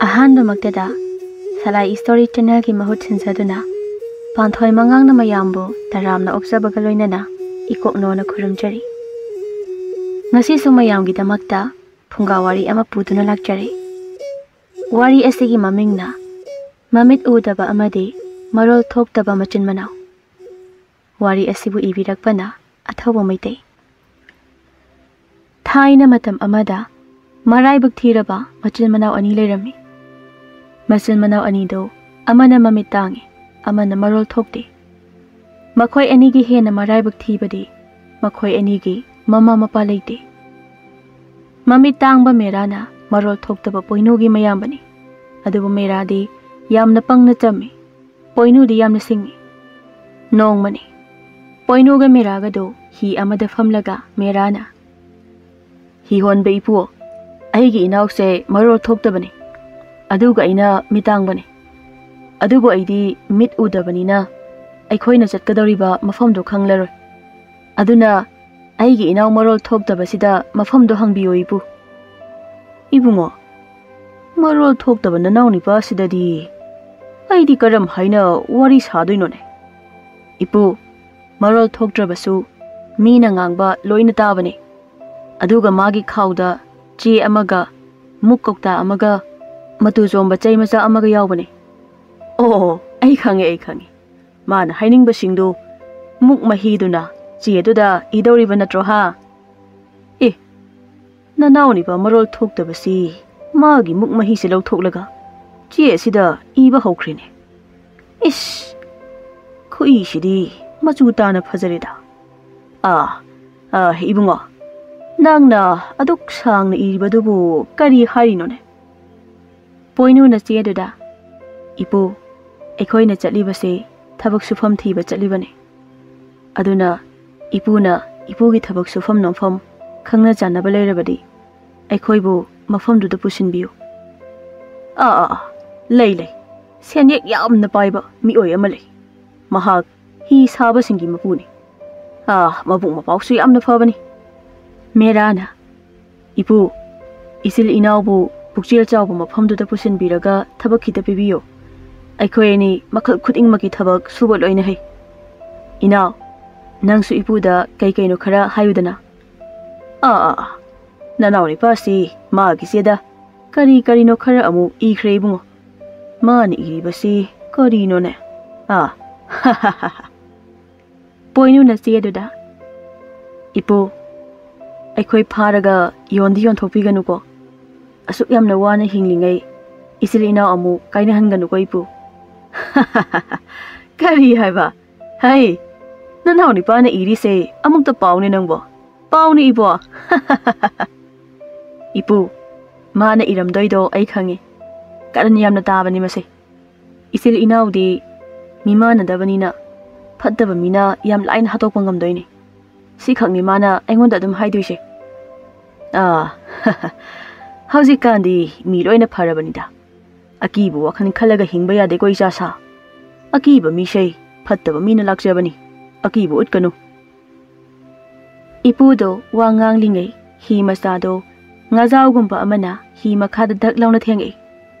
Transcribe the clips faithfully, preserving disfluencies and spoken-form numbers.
ꯑꯍꯥꯟꯕꯃꯛꯇꯗ ꯁꯂꯥꯏ story ꯆꯦꯅꯦꯜꯒꯤ ꯃꯍꯨꯠ ꯁꯤꯟꯖꯗꯨꯅ ꯄꯥꯟꯊꯣꯏ ꯃꯉꯥꯡꯅ ꯃꯌꯥꯝꯕꯨ ꯇꯔꯥꯝꯅ ꯑꯣꯛꯆꯕꯒ ꯂꯣꯏꯅꯅ ꯏꯀꯣꯛꯅꯣꯅ ꯈꯨꯔꯨꯝꯖꯔꯤ꯫ ꯉꯁꯤꯁꯨ ꯃꯌꯥꯝꯒꯤꯗꯃꯛꯇ ꯐꯨꯡꯒꯥ ꯋꯥꯔꯤ ꯑꯃ ꯄꯨꯗꯨꯅ ꯂꯥꯛꯆꯔꯤ꯫ ꯋꯥꯔꯤ ꯑꯁꯤꯒꯤ ꯃꯃꯤꯡꯅ ꯃꯃꯤꯠ ꯎꯗꯕ ꯑꯃꯗꯤ ꯃꯔꯣꯜ ꯊꯣꯛꯇꯕ ꯃꯆꯤꯟ ꯃꯅꯥꯎ꯫ ꯋꯥꯔꯤ ꯑꯁꯤꯕꯨ ꯏꯕꯤꯔꯛꯄꯅ ꯑꯊꯧꯕ ꯃꯩꯇꯩ꯫ ꯊꯥꯏꯅ ꯃꯇꯝ ꯑꯃꯗ ꯃꯔꯥꯏꯕꯛ ꯊꯤꯔꯕ ꯃꯆꯤꯟ ꯃꯅꯥꯎ ꯑꯅꯤ ꯂꯩꯔꯝꯃꯤ꯫ ꯃꯆꯤꯟ ꯃꯅꯥꯎ ꯑꯅꯤꯗꯨ ꯑꯃꯅ ꯃꯃꯤꯠ ꯇꯥꯡꯏ, ꯑꯃꯅ ꯃꯔꯣꯜ ꯊꯣꯛꯇꯦ꯫ ꯃꯈꯣꯏ ꯑꯅꯤꯒꯤ ꯍꯦꯟꯅ ꯃꯔꯥꯏꯕꯛ ꯊꯤꯕꯗꯤ ꯃꯈꯣꯏ ꯑꯅꯤꯒꯤ ꯃꯃꯥ ꯃꯄꯥ ꯂꯩꯇꯦ꯫ ꯃꯃꯤꯠ ꯇꯥꯡꯕ ꯃꯦꯔꯥꯅ ꯃꯔꯣꯜ ꯊꯣꯛꯇꯕ ꯄꯣꯏꯅꯨꯒꯤ ꯃꯌꯥꯝꯕꯅꯤ꯫ ꯑꯗꯨꯕꯨ ꯃꯦꯔꯥꯗꯤ ꯌꯥꯝꯅ ꯄꯪꯅ ꯆꯝꯃꯤ꯫ ꯄꯣꯏꯅꯨꯗꯤ ꯌꯥꯝꯅ ꯁꯤꯡꯉꯤ꯫ ꯅꯣꯡꯃꯅꯤ ꯄꯣꯏꯅꯨꯒ ꯃꯦꯔꯥꯒꯗꯨ ꯍꯤ ꯑꯃꯗ ꯐꯝꯂꯒ ꯃꯦꯔꯥꯅ, "ꯍꯤ ꯍꯣꯟꯕ ꯏꯄꯨ, ꯑꯩꯒꯤ ꯏꯅꯥꯎꯁꯦ ꯃꯔꯣꯜ ꯊꯣꯛꯇꯕꯅꯤ, ꯑꯗꯨꯒ ꯑꯩꯅ ꯃꯤꯇꯥꯡꯕꯅꯤ꯫ ꯑꯗꯨꯕꯨ ꯑꯩꯗꯤ ꯃꯤꯠ ꯎꯗꯕꯅꯤꯅ ꯑꯩꯈꯣꯏꯅ ꯆꯠꯀꯗꯧꯔꯤꯕ ꯃꯐꯝꯗꯨ ꯈꯪꯂꯔꯣꯏ꯫ ꯑꯗꯨꯅ ꯑꯩꯒꯤ ꯏꯅꯥꯎ ꯃꯔꯣꯜ ꯊꯣꯛꯇꯕꯁꯤꯗ ꯃꯐꯝꯗꯨ ꯍꯪꯕꯤꯌꯨ ꯏꯄꯨ꯫" "ꯏꯕꯨꯡꯉꯣ, ꯃꯔꯣꯜ ꯊꯣꯛꯇꯕ ꯅꯅꯥꯎ ꯅꯨꯄꯥꯁꯤꯗꯗꯤ ꯑꯩꯗꯤ ꯀꯔꯝ ꯍꯥꯏꯅ ꯋꯥꯔꯤ ꯁꯥꯗꯣꯏꯅꯣꯅꯦ? ꯏꯄꯨ, ꯃꯔꯣꯜ ꯊꯣꯛꯇ꯭ꯔꯕꯁꯨ ꯃꯤꯅ ꯉꯥꯡꯕ ꯂꯣꯏꯅ ꯇꯥꯕꯅꯦ꯫ ꯑꯗꯨꯒ ꯃꯥꯒꯤ ꯈꯥꯎꯗ ꯆꯦ ꯑꯃꯒ, ꯃꯨꯛ ꯀꯧꯇꯥ ꯑꯃꯒ, ꯃꯇꯨ ꯆꯣꯝꯕ ꯆꯩ ꯃꯆꯥ ꯑꯃꯒ ꯌꯥꯎꯕꯅꯦ꯫" "ꯑꯣ, ꯑꯩ ꯈꯪꯉꯦ, ꯑꯩ ꯈꯪꯉꯦ꯫ ꯃꯥꯅ ꯍꯥꯏꯅꯤꯡꯕꯁꯤꯡꯗꯨ ꯃꯨꯛ ꯃꯍꯤꯗꯨꯅ ꯆꯦꯗꯨꯗ ꯏꯗꯧꯔꯤꯕ ꯅꯠꯇ꯭ꯔꯣ, ꯍꯥ? ꯑꯦ, ꯅꯅꯥꯎ ꯅꯨꯄꯥ ꯃꯔꯣꯜ ꯊꯣꯛꯇꯕꯁꯤ ꯃꯥꯒꯤ ꯃꯨꯛ ꯃꯍꯤꯁꯦ ꯂꯧꯊꯣꯛꯂꯒ ꯆꯦ ꯑꯁꯤꯗ ꯏꯕ ꯍꯧꯈ꯭ꯔꯦꯅꯦ꯫ ꯏꯁ, ꯈꯨꯏꯁꯤꯗꯤ ꯃꯆꯨ ꯇꯥꯅ ꯐꯖꯔꯦꯗ꯫ ꯑꯥ, ꯑꯥ, ꯏꯕꯨꯡꯉꯣ, ꯅꯪꯅ ꯑꯗꯨꯛ ꯁꯥꯡꯅ ꯏꯔꯤꯕꯗꯨꯕꯨ ꯀꯔꯤ ꯍꯥꯏꯔꯤꯅꯣꯅꯦ?" ꯄꯣꯏꯅꯨꯅ ꯆꯦꯗꯨꯗ, "ꯏꯄꯨ, ꯑꯩꯈꯣꯏꯅ ꯆꯠꯂꯤꯕꯁꯦ ꯊꯕꯛ ꯁꯨꯐꯝ ꯊꯤꯕ ꯆꯠꯂꯤꯕꯅꯤ꯫ ꯑꯗꯨꯅ ꯏꯄꯨꯅ ꯏꯄꯨꯒꯤ ꯊꯕꯛ ꯁꯨꯐꯝ ꯅꯣꯝꯐꯝ ꯈꯪꯅ ꯆꯥꯟꯅꯕ ꯂꯩꯔꯕꯗꯤ ꯑꯩꯈꯣꯏꯕꯨ ꯃꯐꯝꯗꯨꯗ ꯄꯨꯁꯤꯟꯕꯤꯌꯨ꯫" "ꯑꯥ, ꯑꯥ, ꯑꯥ, ꯂꯩ, ꯂꯩ꯫ ꯁꯦꯟꯌꯦꯛ ꯌꯥꯝꯅ ꯄꯥꯏꯕ ꯃꯤꯑꯣꯏ ꯑꯃ ꯂꯩ꯫ ꯃꯍꯥꯛ ꯍꯤ ꯁꯥꯕꯁꯤꯡꯒꯤ ꯃꯄꯨꯅꯤ꯫ ꯑꯥ, ꯃꯕꯨꯛ ꯃꯄꯥꯎꯁꯨ ꯌꯥꯝꯅ ꯐꯕꯅꯤ꯫" ꯃꯦꯔꯥꯅ, "ꯏꯄꯨ, ꯏꯆꯤꯜ ꯏꯅꯥꯎꯕꯨ ꯄꯨꯛꯆꯦꯜ ꯆꯥꯎꯕ ꯃꯐꯝꯗꯨꯗ ꯄꯨꯁꯤꯟꯕꯤꯔꯒ ꯊꯕꯛ ꯈꯤꯇ ꯄꯤꯕꯤꯌꯨ꯫ ꯑꯩꯈꯣꯏ ꯑꯅꯤ ꯃꯈꯜ ꯈꯨꯗꯤꯡꯃꯛꯀꯤ ꯊꯕꯛ ꯁꯨꯕ ꯂꯣꯏꯅ ꯍꯩ꯫ ꯏꯅꯥꯎ, ꯅꯪꯁꯨ ꯏꯄꯨꯗ ꯀꯩ ꯀꯩꯅꯣ ꯈꯔ ꯍꯥꯏꯌꯨꯗꯅ꯫ ꯑꯥ, ꯑꯥ, ꯑꯥ꯫ ꯅꯅꯥꯎ ꯅꯨꯄꯥꯁꯤ ꯃꯥꯒꯤꯁꯦꯗ ꯀꯔꯤ ꯀꯔꯤꯅꯣ ꯈꯔ ꯑꯃꯨꯛ ꯏꯈ꯭ꯔꯦ ꯏꯕꯨꯡꯉꯣ꯫ ꯃꯥꯅ ꯏꯔꯤꯕꯁꯤ ꯀꯔꯤꯅꯣꯅꯦ? ꯑꯥ, ꯄꯣꯏꯅꯨꯅ ꯆꯦꯗꯨꯗ, "ꯏꯄꯨ, ꯑꯩꯈꯣꯏ ꯐꯥꯔꯒ ꯌꯣꯟꯗꯤ ꯌꯣꯟꯊꯣꯛꯄꯤꯒꯅꯨꯀꯣ꯫ ꯑꯁꯨꯛ ꯌꯥꯝꯅ ꯋꯥꯅ ꯍꯤꯡꯂꯤꯉꯩ ꯏꯆꯤꯜ ꯏꯅꯥꯎ ꯑꯃꯨꯛ ꯀꯥꯏꯅꯍꯟꯒꯅꯨꯀꯣ ꯏꯄꯨ꯫" "ꯀꯔꯤ ꯍꯥꯏꯕ? ꯍꯩ, ꯅꯅꯥꯎ ꯅꯨꯄꯥꯅ ꯏꯔꯤꯁꯦ ꯑꯃꯨꯛꯇ ꯄꯥꯎꯅꯦ ꯅꯪꯕꯣ꯫ ꯄꯥꯎꯅꯦ ꯏꯕꯣ꯫" "ꯏꯄꯨ, ꯃꯥꯅ ꯏꯔꯝꯗꯣꯏꯗꯣ ꯑꯩ ꯈꯪꯉꯤ꯫ ꯀꯔꯟ ꯌꯥꯝꯅ ꯇꯥꯕꯅꯤ ꯃꯁꯦ꯫ ꯏꯆꯤꯜ ꯏꯅꯥꯎꯗꯤ ꯃꯤꯃꯥꯟꯅꯗꯕꯅꯤꯅ ꯐꯠꯇꯕ ꯃꯤꯅ ꯌꯥꯝ ꯂꯥꯏꯅ ꯍꯥꯠꯇꯣꯛꯄ ꯉꯝꯗꯣꯏꯅꯤ꯫ ꯁꯤꯈꯛꯅꯤ ꯃꯥꯅ ꯑꯩꯉꯣꯟꯗ ꯑꯗꯨꯝ ꯍꯥꯏꯗꯣꯏꯁꯦ꯫" "ꯑꯥ, ꯍꯧꯖꯤꯛꯀꯥꯟꯗꯤ ꯃꯤ ꯂꯣꯏꯅ ꯐꯔꯕꯅꯤꯗ꯫ ꯑꯀꯤꯕ ꯋꯥꯈꯜ ꯈꯜꯂꯒ ꯍꯤꯡꯕ ꯌꯥꯗꯦꯀꯣ ꯏꯆꯥꯁꯥ꯫ ꯑꯀꯤꯕ ꯃꯤꯁꯦ ꯐꯠꯇꯕ ꯃꯤꯅ ꯂꯥꯛꯆꯕꯅꯤ꯫ ꯑꯀꯤꯕ ꯎꯠꯀꯅꯨ꯫" ꯏꯄꯨꯗꯣ ꯋꯥ ꯉꯥꯡꯂꯤꯉꯩ ꯍꯤ ꯃꯆꯥꯗꯣ ꯉꯥꯖꯥꯎꯒꯨꯝꯕ ꯑꯃꯅ ꯍꯤ ꯃꯈꯥꯗ ꯙꯛ ꯂꯥꯎꯅ ꯊꯦꯡꯉꯛꯏ꯫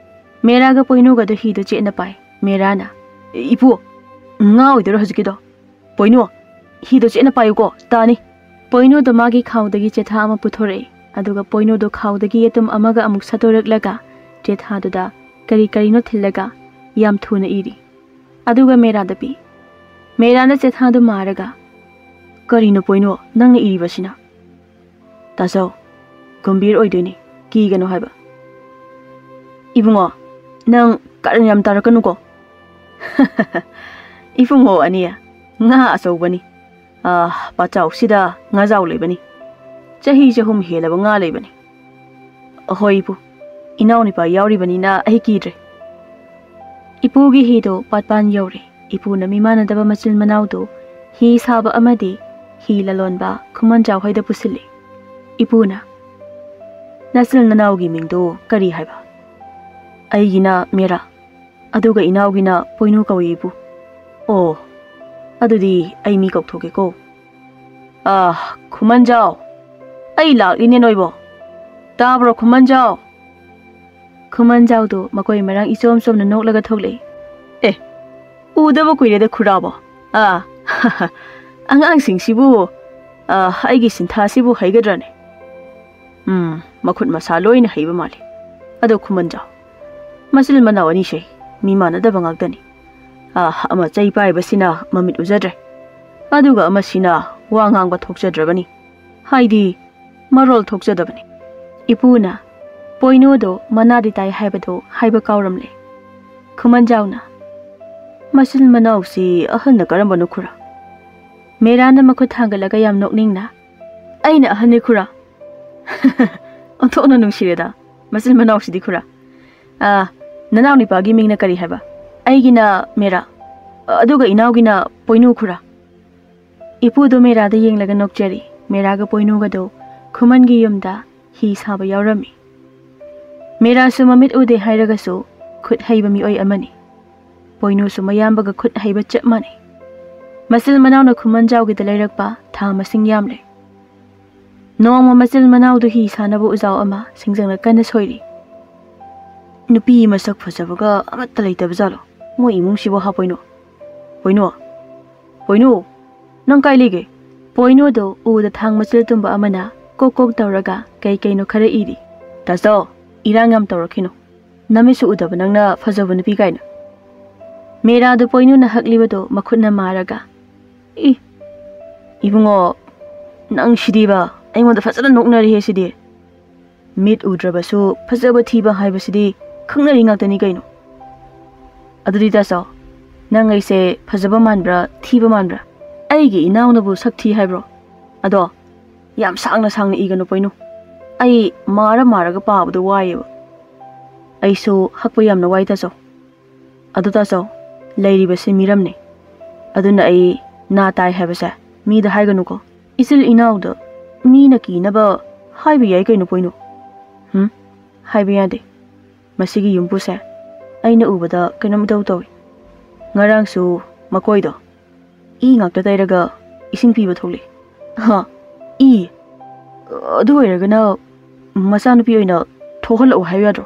ꯃꯦꯔꯥꯒ ꯄꯣꯏꯅꯨꯒꯗꯣ ꯍꯤꯗꯣ ꯆꯦꯠꯅ ꯄꯥꯏ꯫ ꯃꯦꯔꯥꯅ, "ꯏꯄꯨ, ꯉꯥ ꯑꯣꯏꯗꯣꯏꯔꯣ ꯍꯧꯖꯤꯛꯀꯤꯗꯣ? ꯄꯣꯏꯅꯨ, ꯍꯤꯗꯣ ꯆꯦꯠꯅ ꯄꯥꯏꯌꯨꯀꯣ, ꯇꯥꯅꯤ꯫" ꯄꯣꯏꯅꯨꯗꯣ ꯃꯥꯒꯤ ꯈꯥꯎꯗꯒꯤ ꯆꯦꯊꯥ ꯑꯃ ꯄꯨꯊꯣꯔꯛꯏ꯫ ꯑꯗꯨꯒ ꯄꯣꯏꯅꯨꯗꯣ ꯈꯥꯎꯗꯒꯤ ꯌꯦꯇꯨꯝ ꯑꯃꯒ ꯑꯃꯨꯛ ꯁꯠꯇꯣꯔꯛꯂꯒ ꯆꯦꯊꯥꯗꯨꯗ ꯀꯔꯤ ꯀꯔꯤꯅꯣ ꯊꯤꯜꯂꯒ ꯌꯥꯝ ꯊꯨꯅ ꯏꯔꯤ꯫ ꯑꯗꯨꯒ ꯃꯦꯔꯥꯗ ꯄꯤ꯫ ꯃꯦꯔꯥꯅ ꯆꯦꯊꯥꯗꯨ ꯃꯥꯔꯒ, "ꯀꯔꯤꯅꯣ ꯄꯣꯏꯅꯨ ꯅꯪꯅ ꯏꯔꯤꯕꯁꯤꯅ?" "ꯇꯥꯖꯧ, ꯒꯝꯚꯤꯔ ꯑꯣꯏꯗꯣꯏꯅꯤ, ꯀꯤꯒꯅꯨ ꯍꯥꯏꯕ꯫" "ꯏꯕꯨꯡꯉꯣ, ꯅꯪ ꯀꯔꯟ ꯌꯥꯝ ꯇꯥꯔꯛꯀꯅꯨꯀꯣ꯫" "ꯏꯕꯨꯡꯉꯣ ꯑꯅꯤ, ꯉꯥ ꯑꯆꯧꯕꯅꯤ꯫ ꯑꯥ, ꯄꯥꯠꯆꯥꯎꯁꯤꯗ ꯉꯥꯖꯥꯎ ꯂꯩꯕꯅꯤ꯫ ꯆꯍꯤ ꯆꯍꯨꯝ ꯍꯦꯜꯂꯕ ꯉꯥ ꯂꯩꯕꯅꯤ꯫" "ꯑꯍꯣꯏ ꯏꯄꯨ, ꯏꯅꯥꯎꯅꯨꯄꯥ ꯌꯥꯎꯔꯤꯕꯅꯤꯅ ꯑꯩ ꯀꯤꯗ꯭ꯔꯦ꯫" ꯏꯄꯨꯒꯤ ꯍꯤꯗꯣ ꯄꯥꯠꯄꯥꯟ ꯌꯧꯔꯦ꯫ ꯏꯄꯨꯅ ꯃꯤꯃꯥꯟꯅꯗꯕ ꯃꯆꯤꯟ ꯃꯅꯥꯎꯗꯣ ꯍꯤ ꯁꯥꯕ ꯑꯃꯗꯤ ꯍꯤ ꯂꯂꯣꯟꯕ ꯈꯨꯃꯟꯖꯥꯎ ꯍꯣꯏꯗ ꯄꯨꯁꯤꯜꯂꯤ꯫ ꯏꯄꯨꯅ, "ꯅꯆꯤꯟ ꯅꯅꯥꯎꯒꯤ ꯃꯤꯡꯗꯣ ꯀꯔꯤ ꯍꯥꯏꯕ?" "ꯑꯩꯒꯤꯅ ꯃꯦꯔꯥ, ꯑꯗꯨꯒ ꯏꯅꯥꯎꯒꯤꯅ ꯄꯣꯏꯅꯨ ꯀꯧꯏ ꯏꯄꯨ꯫" "ꯑꯣ, ꯑꯗꯨꯗꯤ ꯑꯩ ꯃꯤ ꯀꯧꯊꯣꯛꯀꯦꯀꯣ꯫ ꯑꯥ, ꯈꯨꯃꯟꯖꯥꯎ, ꯑꯩ ꯂꯥꯛꯂꯤꯅꯦ ꯅꯣꯏꯕꯣ꯫ ꯇꯥꯕ꯭ꯔꯣ ꯈꯨꯃꯟꯖꯥꯎ?" ꯈꯨꯃꯟꯖꯥꯎꯗꯨ ꯃꯈꯣꯏ ꯃꯔꯥꯡ ꯏꯆꯣꯝ ꯆꯣꯝꯅ ꯅꯣꯛꯂꯒ ꯊꯣꯛꯂꯛꯏ꯫ "ꯑꯦ, ꯎꯗꯕ ꯀꯨꯏꯔꯦꯗ ꯈꯨꯔꯥꯕꯣ꯫ ꯑꯥ, ꯑꯉꯥꯡꯁꯤꯡꯁꯤꯕꯨ, ꯑꯥ, ꯑꯩꯒꯤ ꯁꯤꯟꯊꯥꯁꯤꯕꯨ ꯍꯩꯒꯗ꯭ꯔꯅꯦ? ꯎꯝ, ꯃꯈꯨꯠ ꯃꯁꯥ ꯂꯣꯏꯅ ꯍꯩꯕ ꯃꯥꯜꯂꯤ꯫ ꯑꯗꯣ ꯈꯨꯃꯟꯖꯥꯎ, ꯃꯆꯤꯟ ꯃꯅꯥꯎ ꯑꯅꯤꯁꯦ ꯃꯤ ꯃꯥꯟꯅꯗꯕ ꯉꯥꯛꯇꯅꯤ꯫ ꯑꯥ, ꯑꯃ ꯆꯩ ꯄꯥꯏꯕꯁꯤꯅ ꯃꯃꯤꯠ ꯎꯖꯗ꯭ꯔꯦ, ꯑꯗꯨꯒ ꯑꯃꯁꯤꯅ ꯋꯥ ꯉꯥꯡꯕ ꯊꯣꯛꯆꯗ꯭ꯔꯕꯅꯤ, ꯍꯥꯏꯗꯤ ꯃꯔꯣꯜ ꯊꯣꯛꯆꯗꯕꯅꯤ꯫" ꯏꯄꯨꯅ ꯄꯣꯏꯅꯨꯗꯣ ꯃꯅꯥꯗꯤ ꯇꯥꯏ ꯍꯥꯏꯕꯗꯣ ꯍꯥꯏꯕ ꯀꯥꯎꯔꯝꯂꯦ꯫ ꯈꯨꯃꯟꯖꯥꯎꯅ, "ꯃꯆꯤꯟ ꯃꯅꯥꯎꯁꯤ ꯑꯍꯟꯅ ꯀꯔꯝꯕꯅꯣ ꯈꯨꯔꯥ?" ꯃꯦꯔꯥꯅ ꯃꯈꯨꯠ ꯊꯥꯡꯒꯠꯂꯒ ꯌꯥꯝ ꯅꯣꯛꯅꯤꯡꯅ, "ꯑꯩꯅ ꯑꯍꯟꯅꯤ ꯈꯨꯔꯥ꯫" "ꯑꯣꯟꯊꯣꯛꯅ ꯅꯨꯡꯁꯤꯔꯦꯗ, ꯃꯆꯤꯟ ꯃꯅꯥꯎꯁꯤꯗꯤ ꯈꯨꯔꯥ꯫ ꯑꯥ, ꯅꯅꯥꯎ ꯅꯤꯄꯥꯒꯤ ꯃꯤꯡꯅ ꯀꯔꯤ ꯍꯥꯏꯕ?" "ꯑꯩꯒꯤꯅ ꯃꯦꯔꯥ, ꯑꯗꯨꯒ ꯏꯅꯥꯎꯒꯤꯅ ꯄꯣꯏꯅꯨ ꯈꯨꯔꯥ꯫" ꯏꯄꯨꯗꯣ ꯃꯦꯔꯥꯗ ꯌꯦꯡꯂꯒ ꯅꯣꯛꯆꯔꯤ꯫ ꯃꯦꯔꯥꯒ ꯄꯣꯏꯅꯨꯒꯗꯣ ꯈꯨꯃꯟꯒꯤ ꯌꯨꯝꯗ ꯍꯤ ꯁꯥꯕ ꯌꯥꯎꯔꯝꯃꯤ꯫ ꯃꯦꯔꯥꯁꯨ ꯃꯃꯤꯠ ꯎꯗꯦ ꯍꯥꯏꯔꯒꯁꯨ ꯈꯨꯠ ꯍꯩꯕ ꯃꯤꯑꯣꯏ ꯑꯃꯅꯤ꯫ ꯄꯣꯏꯅꯨꯁꯨ ꯃꯌꯥꯝꯕꯒ ꯈꯨꯠ ꯍꯩꯕ ꯆꯞ ꯃꯥꯟꯅꯩ꯫ ꯃꯆꯤꯜ ꯃꯅꯥꯎꯅ ꯈꯨꯃꯟꯖꯥꯎꯒꯤꯗ ꯂꯩꯔꯛꯄ ꯊꯥ ꯃꯁꯤꯡ ꯌꯥꯝꯂꯦ꯫ ꯅꯣꯡꯃ ꯃꯆꯤꯜ ꯃꯅꯥꯎꯗꯨ ꯍꯤ ꯁꯥꯅꯕ ꯎꯖꯥꯎ ꯑꯃ ꯁꯤꯡꯖꯪꯅ ꯀꯟꯅ ꯁꯣꯏꯔꯤ꯫ "ꯅꯨꯄꯤ ꯃꯁꯛ ꯐꯖꯕꯒ ꯑꯃꯠꯇ ꯂꯩꯇꯕ ꯖꯥꯠꯂꯣ ꯃꯣꯏ ꯏꯃꯨꯡꯁꯤꯕꯨ, ꯍꯥ ꯄꯣꯏꯅꯨ? ꯄꯣꯏꯅꯨ, ꯄꯣꯏꯅꯨ, ꯅꯪ ꯀꯥꯏ ꯂꯩꯒꯦ?" ꯄꯣꯏꯅꯨꯗꯣ ꯎꯗ ꯊꯥꯡ ꯃꯆꯤꯜ ꯇꯨꯝꯕ ꯑꯃꯅ ꯀꯣꯛ ꯀꯣꯛ ꯇꯧꯔꯒ ꯀꯩ ꯀꯩꯅꯣ ꯈꯔ ꯏꯔꯤ꯫ "ꯇꯥꯆꯧ, ꯏꯔꯥꯡ ꯌꯥꯝ ꯇꯧꯔꯛꯈꯤꯅꯨ꯫ ꯅꯃꯤꯠꯁꯨ ꯎꯗꯕ ꯅꯪꯅ ꯐꯖꯕ ꯅꯨꯄꯤ ꯀꯥꯏꯅ꯫" ꯃꯦꯔꯥꯗꯨ ꯄꯣꯏꯅꯨꯅ ꯍꯛꯂꯤꯕꯗꯨ ꯃꯈꯨꯠꯅ ꯃꯥꯔꯒ, "ꯏ, ꯏꯕꯨꯡꯉꯣ, ꯅꯪꯁꯤꯗꯤꯕ ꯑꯩꯉꯣꯟꯗ ꯐꯖꯅ ꯅꯣꯛꯅꯔꯤꯍꯦ ꯁꯤꯗꯤ꯫ ꯃꯤꯠ ꯎꯗ꯭ꯔꯕꯁꯨ ꯐꯖꯕ ꯊꯤꯕ ꯍꯥꯏꯕꯁꯤꯗꯤ ꯈꯪꯅꯔꯤ ꯉꯥꯛꯇꯅꯤ ꯀꯩꯅꯣ꯫ ꯑꯗꯨꯗꯤ ꯇꯥꯆꯧ, ꯅꯪ ꯑꯩꯁꯦ ꯐꯖꯕ ꯃꯥꯟꯕ꯭ꯔꯥ ꯊꯤꯕ ꯃꯥꯟꯕ꯭ꯔꯥ? ꯑꯩꯒꯤ ꯏꯅꯥꯎꯅꯕꯨ ꯁꯛ ꯊꯤ ꯍꯥꯏꯕ꯭ꯔꯣ? ꯑꯗꯣ ꯌꯥꯝ ꯁꯥꯡꯅ ꯁꯥꯡꯅ ꯏꯒꯅꯨ ꯄꯣꯏꯅꯨ꯫ ꯑꯩ ꯃꯥꯔ ꯃꯥꯔꯒ ꯄꯥꯕꯗꯣ ꯋꯥꯏꯌꯦꯕ꯫ ꯑꯩꯁꯨ ꯍꯛꯄ ꯌꯥꯝꯅ ꯋꯥꯏ ꯇꯥꯆꯧ꯫ ꯑꯗꯨ ꯇꯥꯆꯧ, ꯂꯩꯔꯤꯕꯁꯤ ꯃꯤꯔꯝꯅꯤ꯫ ꯑꯗꯨꯅ ꯑꯩ ꯅꯥ ꯇꯥꯏ ꯍꯥꯏꯕꯁꯦ ꯃꯤꯗ ꯍꯥꯏꯒꯅꯨꯀꯣ꯫ ꯏꯆꯤꯜ ꯏꯅꯥꯎꯗ ꯃꯤꯅ ꯀꯤꯅꯕ ꯍꯥꯏꯕ ꯌꯥꯏ ꯀꯩꯅꯣ ꯄꯣꯏꯅꯨ꯫ ꯍꯨꯝ, ꯍꯥꯏꯕ ꯌꯥꯗꯦ꯫ ꯃꯁꯤꯒꯤ ꯌꯨꯝꯕꯨꯁꯦ ꯑꯩꯅ ꯎꯕꯗ ꯀꯩꯅꯣꯝ ꯏꯇꯧ ꯇꯧꯏ꯫ ꯉꯔꯥꯡꯁꯨ ꯃꯀꯣꯏꯗꯣ ꯏ ꯉꯥꯛꯇ ꯇꯩꯔꯒ ꯏꯁꯤꯡ ꯄꯤꯕ ꯊꯣꯛꯂꯛꯏ꯫ ꯍꯥ? ꯏ? ꯑꯗꯨ ꯑꯣꯏꯔꯒꯅ ꯃꯆꯥꯅꯨꯄꯤ ꯑꯣꯏꯅ ꯊꯣꯛꯍꯜꯂꯛꯎ ꯍꯥꯏꯌꯨ ꯌꯥꯗ꯭ꯔꯣ?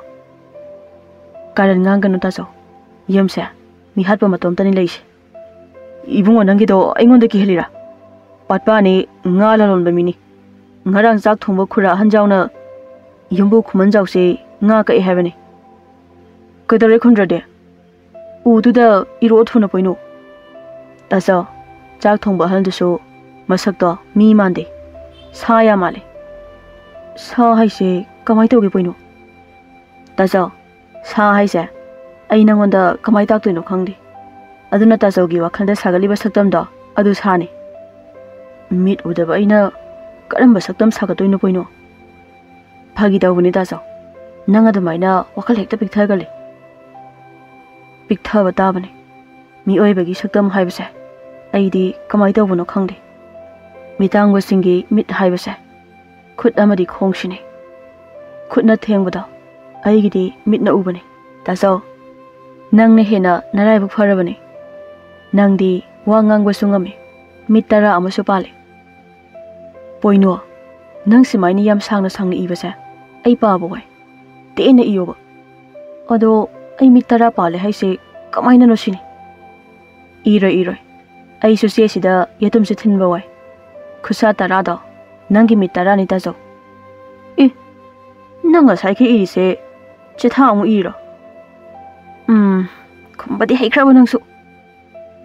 ꯀꯥꯔꯟ ꯉꯥꯡꯒꯅꯨ ꯇꯥꯆꯧ꯫ ꯌꯨꯝꯁꯦ ꯃꯤꯍꯥꯠꯄ ꯃꯇꯣꯝꯇꯅꯤ ꯂꯩꯁꯦ꯫ ꯏꯕꯨꯡꯉꯣ, ꯅꯪꯒꯤꯗꯣ ꯑꯩꯉꯣꯟꯗ ꯀꯤꯍꯜꯂꯤꯔꯥ? ꯄꯥꯠꯄꯥꯅꯤ ꯉꯥ ꯂꯂꯣꯟꯕ ꯃꯤꯅꯤ꯫ ꯉꯔꯥꯡ ꯆꯥꯛ ꯊꯣꯡꯕ ꯈꯨꯔꯥ ꯑꯍꯟꯖꯥꯎꯅ ꯌꯨꯝꯕꯨ ꯈꯨꯃꯟꯖꯥꯎꯁꯦ ꯉꯥ ꯀꯛꯑꯦ ꯍꯥꯏꯕꯅꯤ꯫ ꯀꯩꯗꯧꯔꯦ ꯈꯨꯟꯗ꯭ꯔꯗꯤ? ꯎꯗꯨꯗ ꯏꯔꯣ ꯊꯨꯅ ꯄꯣꯏꯅꯨ꯫ ꯇꯥꯆꯧ, ꯆꯥꯛ ꯊꯣꯡꯕ ꯑꯍꯜꯗꯨꯁꯨ ꯃꯁꯛꯇꯣ ꯃꯤ ꯃꯥꯟꯗꯦ꯫ ꯁꯥ ꯌꯥꯝ ꯃꯥꯜꯂꯦ꯫ ꯁꯥ ꯍꯥꯏꯁꯦ ꯀꯃꯥꯏ ꯇꯧꯒꯦ ꯄꯣꯏꯅꯨ? ꯇꯥꯆꯧ, ꯁꯥ ꯍꯥꯏꯁꯦ ꯑꯩ ꯅꯪꯉꯣꯟꯗ ꯀꯃꯥꯏ ꯇꯥꯛꯇꯣꯏꯅꯣ ꯈꯪꯗꯦ꯫ ꯑꯗꯨꯅ ꯇꯥꯆꯧꯒꯤ ꯋꯥꯈꯜꯗ ꯁꯥꯒꯠꯂꯤꯕ ꯁꯛꯇꯝꯗꯣ ꯑꯗꯨ ꯁꯥꯅꯤ꯫ ꯃꯤꯠ ꯎꯗꯕ ꯑꯩꯅ ꯀꯔꯝꯕ ꯁꯛꯇꯝ ꯁꯥꯒꯠꯇꯣꯏꯅꯣ ꯄꯣꯏꯅꯣ? ꯐꯥꯒꯤ ꯇꯧꯕꯅꯤ ꯇꯥꯆꯧ꯫ ꯅꯪ ꯑꯗꯨꯃꯥꯏꯅ ꯋꯥꯈꯜ ꯍꯦꯛꯇ ꯄꯤꯛꯊꯒꯜꯂꯤ꯫ ꯄꯤꯛꯊꯕ ꯇꯥꯕꯅꯤ꯫ ꯃꯤꯑꯣꯏꯕꯒꯤ ꯁꯛꯇꯝ ꯍꯥꯏꯕꯁꯦ ꯑꯩꯗꯤ ꯀꯃꯥꯏ ꯇꯧꯕꯅꯣ ꯈꯪꯗꯦ꯫ ꯃꯤꯇꯥꯡꯕꯁꯤꯡꯒꯤ ꯃꯤꯠ ꯍꯥꯏꯕꯁꯦ ꯈꯨꯠ ꯑꯃꯗꯤ ꯈꯣꯡꯁꯤꯅꯤ꯫ ꯈꯨꯠꯅ ꯊꯦꯡꯕꯗꯣ ꯑꯩꯒꯤꯗꯤ ꯃꯤꯠꯅ ꯎꯕꯅꯤ꯫ ꯇꯥꯆꯧ, ꯅꯪꯅ ꯍꯦꯟꯅ ꯅꯔꯥꯏꯕꯛ ꯐꯔꯕꯅꯤ꯫ ꯅꯪꯗꯤ ꯋꯥ ꯉꯥꯡꯕꯁꯨ ꯉꯝꯃꯤ, ꯃꯤꯠ ꯇꯔꯥ ꯑꯃꯁꯨ ꯄꯥꯜꯂꯤ꯫ ꯄꯣꯏꯅꯣ, ꯅꯪ ꯁꯨꯃꯥꯏꯅ ꯌꯥꯝ ꯁꯥꯡꯅ ꯁꯥꯡꯅ ꯏꯕꯁꯦ ꯑꯩ ꯄꯥꯕ ꯋꯥꯏ꯫ ꯇꯦꯟꯅ ꯏꯌꯣꯕ꯫ ꯑꯗꯣ ꯑꯩ ꯃꯤꯠ ꯇꯔꯥ ꯄꯥꯜꯂꯦ ꯍꯥꯏꯁꯦ ꯀꯃꯥꯏꯅꯅꯣ ꯁꯤꯅꯤ? ꯏꯔꯣꯏ, ꯏꯔꯣꯏ꯫ ꯑꯩꯁꯨ ꯆꯦꯁꯤꯗ ꯌꯦꯇꯨꯝꯁꯦ ꯊꯤꯟꯕ ꯋꯥꯏ꯫ ꯈꯨꯠꯁꯥ ꯇꯔꯥꯗꯣ ꯅꯪꯒꯤ ꯃꯤꯠ ꯇꯔꯥꯅꯤ ꯇꯥꯆꯧ꯫ ꯑꯦ, ꯅꯪ ꯉꯁꯥꯏꯈꯩ ꯏꯔꯤꯁꯦ ꯆꯤꯊꯥ ꯑꯃꯨꯛ ꯏꯔꯣ? ꯎꯝ, ꯈꯨꯝꯕꯗꯤ ꯍꯩꯈ꯭ꯔꯕ ꯅꯪꯁꯨ꯫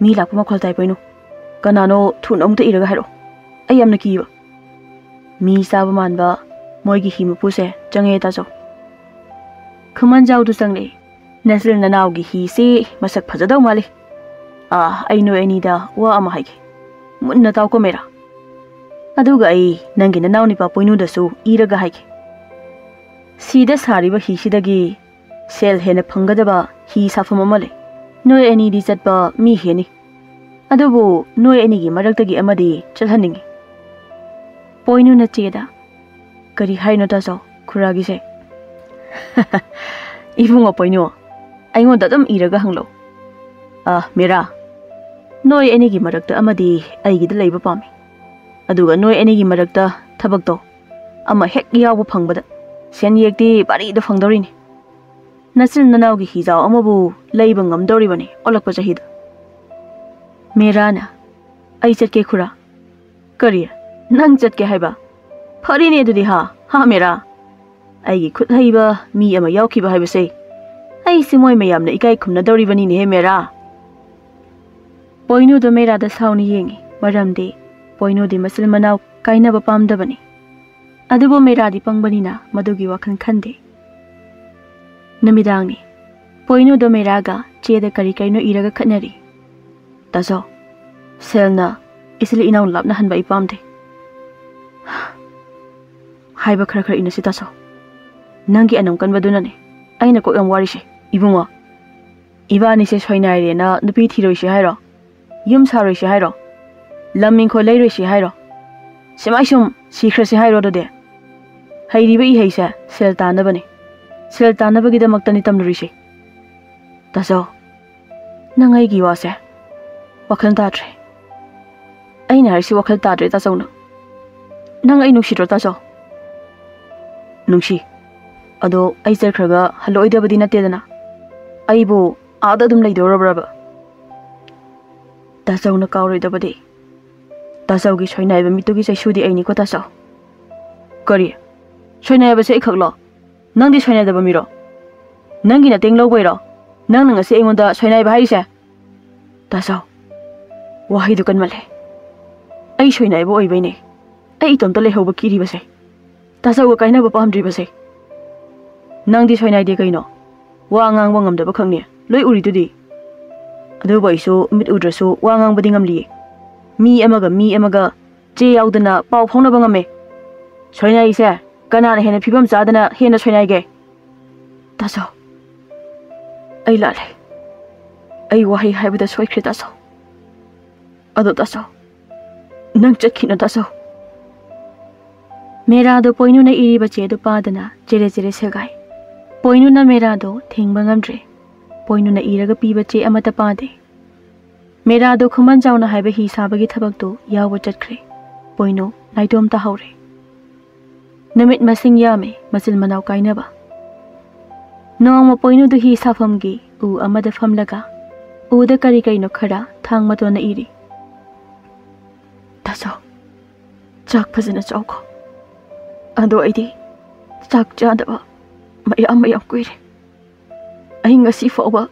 ꯃꯤ ꯂꯥꯛꯄ ꯃꯈꯣꯜ ꯇꯥꯏ ꯄꯣꯏꯅꯨ꯫ ꯀꯅꯥꯅꯣ ꯊꯨꯅ ꯑꯃꯨꯛꯇ ꯏꯔꯒ ꯍꯥꯏꯔꯛꯑꯣ꯫ ꯑꯩ ꯌꯥꯝꯅ ꯀꯤꯕ꯫ ꯃꯤ ꯆꯥꯕ ꯃꯥꯟꯕ ꯃꯣꯏꯒꯤ ꯍꯤ ꯃꯄꯨꯁꯦ ꯆꯪꯉꯛꯑꯦ ꯇꯥꯆꯧ꯫ ꯈꯨꯃꯟꯖꯥꯎꯗꯨ ꯆꯪꯂꯛꯑꯦ꯫ ꯅꯆꯤꯟ ꯅꯅꯥꯎꯒꯤ ꯍꯤꯁꯤ ꯃꯁꯛ ꯐꯖꯗꯧ ꯃꯥꯜꯂꯤ꯫ ꯑꯥ, ꯑꯩ ꯅꯣꯏ ꯑꯅꯤꯗ ꯋꯥ ꯑꯃ ꯍꯥꯏꯒꯦ꯫ ꯃꯨꯟꯅ ꯇꯥꯎꯀꯣ ꯃꯦꯔꯥ꯫ ꯑꯗꯨꯒ ꯑꯩ ꯅꯪꯒꯤ ꯅꯅꯥꯎ ꯅꯨꯄꯥ ꯄꯣꯏꯅꯨꯗꯁꯨ ꯏꯔꯒ ꯍꯥꯏꯒꯦ꯫ ꯁꯤꯗ ꯁꯥꯔꯤꯕ ꯍꯤꯁꯤꯗꯒꯤ ꯁꯦꯜ ꯍꯦꯟꯅ ꯐꯪꯒꯗꯕ ꯍꯤ ꯁꯥꯐꯝ ꯑꯃ ꯂꯩ꯫ ꯅꯣꯏ ꯑꯅꯤꯗꯤ ꯆꯠꯄ ꯃꯤ ꯍꯦꯅꯤ꯫ ꯑꯗꯨꯕꯨ ꯅꯣꯏ ꯑꯅꯤꯒꯤ ꯃꯔꯛꯇꯒꯤ ꯑꯃꯗꯤ ꯆꯠꯍꯟꯅꯤꯡꯉꯤ꯫ ꯄꯣꯏꯅꯨꯅ ꯆꯦꯗ, "ꯀꯔꯤ ꯍꯥꯏꯅꯣ ꯇꯥꯆꯧ, ꯈꯨꯔꯥꯒꯤꯁꯦ?" "ꯏꯕꯨꯡꯉꯣ ꯄꯣꯏꯅꯨ, ꯑꯩꯉꯣꯟꯗ ꯑꯗꯨꯝ ꯏꯔꯒ ꯍꯪꯂꯛꯎ꯫ ꯑꯥ, ꯃꯤꯔꯥ, ꯅꯣꯏ ꯑꯅꯤꯒꯤ ꯃꯔꯛꯇ ꯑꯃꯗꯤ ꯑꯩꯒꯤꯗ ꯂꯩꯕ ꯄꯥꯝꯃꯤ꯫ ꯑꯗꯨꯒ ꯅꯣꯏ ꯑꯅꯤꯒꯤ ꯃꯔꯛꯇ ꯊꯕꯛꯇꯣ ꯑꯃ ꯍꯦꯛ ꯌꯥꯎꯕ ꯐꯪꯕꯗ ꯁꯦꯟꯌꯦꯛꯇꯤ ꯚꯥꯔꯤꯗ ꯐꯪꯗꯧꯔꯤꯅꯤ꯫ ꯅꯆꯤꯟ ꯅꯅꯥꯎꯒꯤ ꯍꯤꯖꯥꯎ ꯑꯃꯕꯨ ꯂꯩꯕ ꯉꯝꯗꯧꯔꯤꯕꯅꯤ ꯑꯣꯜꯂꯛꯄ ꯆꯍꯤꯗ꯫ ꯃꯦꯔꯥꯅ, "ꯑꯩ ꯆꯠꯀꯦ ꯈꯨꯔꯥ"꯫ "ꯀꯔꯤ? ꯅꯪ ꯆꯠꯀꯦ ꯍꯥꯏꯕ? ꯐꯔꯦꯅꯦ ꯑꯗꯨꯗꯤ ꯍꯥ, ꯍꯥ ꯃꯦꯔꯥ꯫ ꯑꯩꯒꯤ ꯈꯨꯠ ꯍꯩꯕ ꯃꯤ ꯑꯃ ꯌꯥꯎꯈꯤꯕ ꯍꯥꯏꯕꯁꯦ꯫ ꯑꯩꯁꯦ ꯃꯣꯏ ꯃꯌꯥꯝꯅ ꯏꯀꯥꯏ ꯈꯨꯝꯅꯗꯧꯔꯤꯕꯅꯤꯅꯦꯍꯦ ꯃꯦꯔꯥ"꯫ ꯄꯣꯏꯅꯨꯗꯣ ꯃꯦꯔꯥꯗ ꯁꯥꯎꯅ ꯌꯦꯡꯉꯤ꯫ ꯃꯔꯝꯗꯤ ꯄꯣꯏꯅꯨꯗꯤ ꯃꯆꯤꯟ ꯃꯅꯥꯎ ꯀꯥꯏꯅꯕ ꯄꯥꯝꯗꯕꯅꯤ꯫ ꯑꯗꯨꯕꯨ ꯃꯦꯔꯥꯗꯤ ꯄꯪꯕꯅꯤꯅ ꯃꯗꯨꯒꯤ ꯋꯥꯈꯜ ꯈꯟꯗꯦ꯫ ꯅꯨꯃꯤꯗꯥꯡꯅꯤ꯫ ꯄꯣꯏꯅꯨꯗꯣ ꯃꯦꯔꯥꯒ ꯆꯦꯗ ꯀꯔꯤ ꯀꯔꯤꯅꯣ ꯏꯔꯒ ꯈꯠꯅꯔꯤ꯫ "ꯇꯥꯆꯧ, ꯁꯦꯜꯅ ꯏꯆꯤꯜ ꯏꯅꯥꯎ ꯂꯥꯞꯅꯍꯟꯕ ꯑꯩ ꯄꯥꯝꯗꯦ"꯫ "ꯍꯥꯏꯕ ꯈꯔ ꯈꯔ ꯏꯟꯅꯁꯤ ꯇꯥꯆꯧ꯫ ꯅꯪꯒꯤ ꯑꯅꯝ ꯀꯟꯕꯗꯨꯅꯅꯦ ꯑꯩꯅ ꯀꯣꯛ ꯌꯥꯝ ꯋꯥꯔꯤꯁꯦ꯫ ꯏꯕꯨꯡꯉꯣ, ꯏꯕꯥꯅꯤꯁꯦ ꯁꯣꯏꯅꯥꯏꯔꯦꯅ ꯅꯨꯄꯤ ꯊꯤꯔꯣꯏꯁꯤ ꯍꯥꯏꯔꯣ? ꯌꯨꯝ ꯁꯥꯔꯣꯏꯁꯤ ꯍꯥꯏꯔꯣ? ꯂꯝ ꯏꯪꯈꯣꯜ ꯂꯩꯔꯣꯏꯁꯤ ꯍꯥꯏꯔꯣ? ꯁꯨꯃꯥꯏ ꯁꯨꯝ ꯁꯤꯈ꯭ꯔꯁꯤ ꯍꯥꯏꯔꯣ ꯑꯗꯨꯗꯤ? ꯍꯩꯔꯤꯕ ꯏꯍꯩꯁꯦ ꯁꯦꯜ ꯇꯥꯟꯅꯕꯅꯤ꯫ ꯁꯦꯜ ꯇꯥꯟꯅꯕꯒꯤꯗꯃꯛꯇꯅꯤ ꯇꯝꯂꯨꯔꯤꯁꯦ"꯫ "ꯇꯥꯆꯧ, ꯅꯪ ꯑꯩꯒꯤ ꯋꯥꯁꯦ ꯋꯥꯈꯜ ꯇꯥꯗ꯭ꯔꯦ"꯫ "ꯑꯩꯅ ꯍꯥꯏꯔꯤꯁꯤ ꯋꯥꯈꯜ ꯇꯥꯗ꯭ꯔꯦ ꯇꯥꯆꯧ ꯅꯪ? ꯅꯪ ꯑꯩ ꯅꯨꯡꯁꯤꯗ꯭ꯔꯣ ꯇꯥꯆꯧ?" "ꯅꯨꯡꯁꯤ꯫ ꯑꯗꯣ ꯑꯩ ꯆꯠꯈ꯭ꯔꯒ ꯍꯜꯂꯛꯑꯣꯏꯗꯕꯗꯤ ꯅꯠꯇꯦꯗꯅ? ꯑꯩꯕꯨ ꯑꯥꯗ ꯑꯗꯨꯝ ꯂꯩꯗꯧꯔꯕ꯭ꯔꯕ?" "ꯇꯥꯆꯧꯅ ꯀꯥꯎꯔꯣꯏꯗꯕꯗꯤ꯫ ꯇꯥꯆꯧꯒꯤ ꯁꯣꯏꯅꯥꯏꯕ ꯃꯤꯠꯇꯨꯒꯤ ꯆꯩꯁꯨꯗꯤ ꯑꯩꯅꯤꯀꯣ ꯇꯥꯆꯧ"꯫ "ꯀꯔꯤ? ꯁꯣꯏꯅꯥꯏꯕꯁꯦ ꯑꯩꯈꯛꯂꯣ? ꯅꯪꯗꯤ ꯁꯣꯏꯅꯥꯏꯗꯕ ꯃꯤꯔꯣ? ꯅꯪꯒꯤ ꯅꯇꯦꯡ ꯂꯧꯕꯩꯔꯣ ꯅꯪꯅ ꯉꯁꯤ ꯑꯩꯉꯣꯟꯗ ꯁꯣꯏꯅꯥꯏꯕ ꯍꯥꯏꯔꯤꯁꯦ?" "ꯇꯥꯆꯧ, ꯋꯥꯍꯩꯗꯨ ꯀꯟꯃꯜꯂꯦ꯫ ꯑꯩ ꯁꯣꯏꯅꯥꯏꯕ ꯑꯣꯏꯕꯩꯅꯦ ꯑꯩ ꯏꯇꯣꯝꯇ ꯂꯩꯍꯧꯕ ꯀꯤꯔꯤꯕꯁꯦ, ꯇꯥꯆꯧꯒ ꯀꯥꯏꯅꯕ ꯄꯥꯝꯗ꯭ꯔꯤꯕꯁꯦ꯫ ꯅꯪꯗꯤ ꯁꯣꯏꯅꯥꯏꯗꯦ ꯀꯩꯅꯣ? ꯋꯥ ꯉꯥꯡꯕ ꯉꯝꯗꯕ ꯈꯛꯅꯦ, ꯂꯣꯏ ꯎꯔꯤꯗꯨꯗꯤ꯫ ꯑꯗꯨꯕꯨ ꯑꯩꯁꯨ ꯃꯤꯠ ꯎꯗ꯭ꯔꯁꯨ ꯋꯥ ꯉꯥꯡꯕꯗꯤ ꯉꯝꯂꯤꯌꯦ꯫ ꯃꯤ ꯑꯃꯒ ꯃꯤ ꯑꯃꯒ ꯆꯦ ꯌꯥꯎꯗꯅ ꯄꯥꯎ ꯐꯥꯎꯅꯕ ꯉꯝꯃꯦ꯫ ꯁꯣꯏꯅꯥꯏꯁꯦ ꯀꯅꯥꯅ ꯍꯦꯟꯅ ꯐꯤꯕꯝ ꯆꯥꯗꯅ ꯍꯦꯟꯅ ꯁꯣꯏꯅꯥꯏꯒꯦ? ꯇꯥꯆꯧ, ꯑꯩ ꯂꯥꯜꯂꯦ꯫ ꯑꯩ ꯋꯥꯍꯩ ꯍꯥꯏꯕꯗ ꯁꯣꯏꯈ꯭ꯔꯦ ꯇꯥꯆꯧ꯫ ꯑꯗꯣ ꯇꯥꯆꯧ, ꯅꯪ ꯆꯠꯈꯤꯅꯨ ꯇꯥꯆꯧ"꯫ ꯃꯦꯔꯥꯗꯣ ꯄꯣꯏꯅꯨꯅ ꯏꯔꯤꯕ ꯆꯦꯗꯨ ꯄꯥꯗꯅ ꯆꯦꯔꯦ ꯆꯦꯔꯦ ꯁꯦꯒꯥꯏ꯫ ꯄꯣꯏꯅꯨꯅ ꯃꯦꯔꯥꯗꯣ ꯊꯤꯡꯕ ꯉꯝꯗ꯭ꯔꯦ꯫ ꯄꯣꯏꯅꯨꯅ ꯏꯔꯒ ꯄꯤꯕ ꯆꯦ ꯑꯃꯠꯇ ꯄꯥꯗꯦ꯫ ꯃꯦꯔꯥꯗꯣ ꯈꯨꯃꯟ ꯆꯥꯎꯅ ꯍꯥꯏꯕ ꯍꯤ ꯁꯥꯕꯒꯤ ꯊꯕꯛꯇꯨ ꯌꯥꯎꯕ ꯆꯠꯈ꯭ꯔꯦ꯫ ꯄꯣꯏꯅꯨ ꯅꯥꯏꯇꯣꯝ ꯇꯥꯍꯧꯔꯦ꯫ ꯅꯨꯃꯤꯠ ꯃꯁꯤꯡ ꯌꯥꯝꯃꯦ ꯃꯆꯤꯟ ꯃꯅꯥꯎ ꯀꯥꯏꯅꯕ꯫ ꯅꯣꯡꯃ ꯄꯣꯏꯅꯨꯗꯨ ꯍꯤ ꯁꯥꯐꯝꯒꯤ ꯎ ꯑꯃꯗ ꯐꯝꯂꯒ ꯎꯗ ꯀꯔꯤ ꯀꯔꯤꯅꯣ ꯈꯔ ꯊꯥꯡ ꯃꯇꯣꯟꯅ ꯏꯔꯤ꯫ "ꯇꯥꯆꯧ, ꯆꯥꯛ ꯐꯖꯅ ꯆꯥꯎꯀꯣ꯫ ꯑꯗꯣ ꯑꯩꯗꯤ ꯆꯥꯛ ꯆꯥꯗꯕ ꯃꯌꯥꯝ ꯃꯌꯥꯝ ꯀꯨꯏꯔꯦ꯫ ꯑꯩ ꯉꯁꯤ ꯐꯥꯎꯕ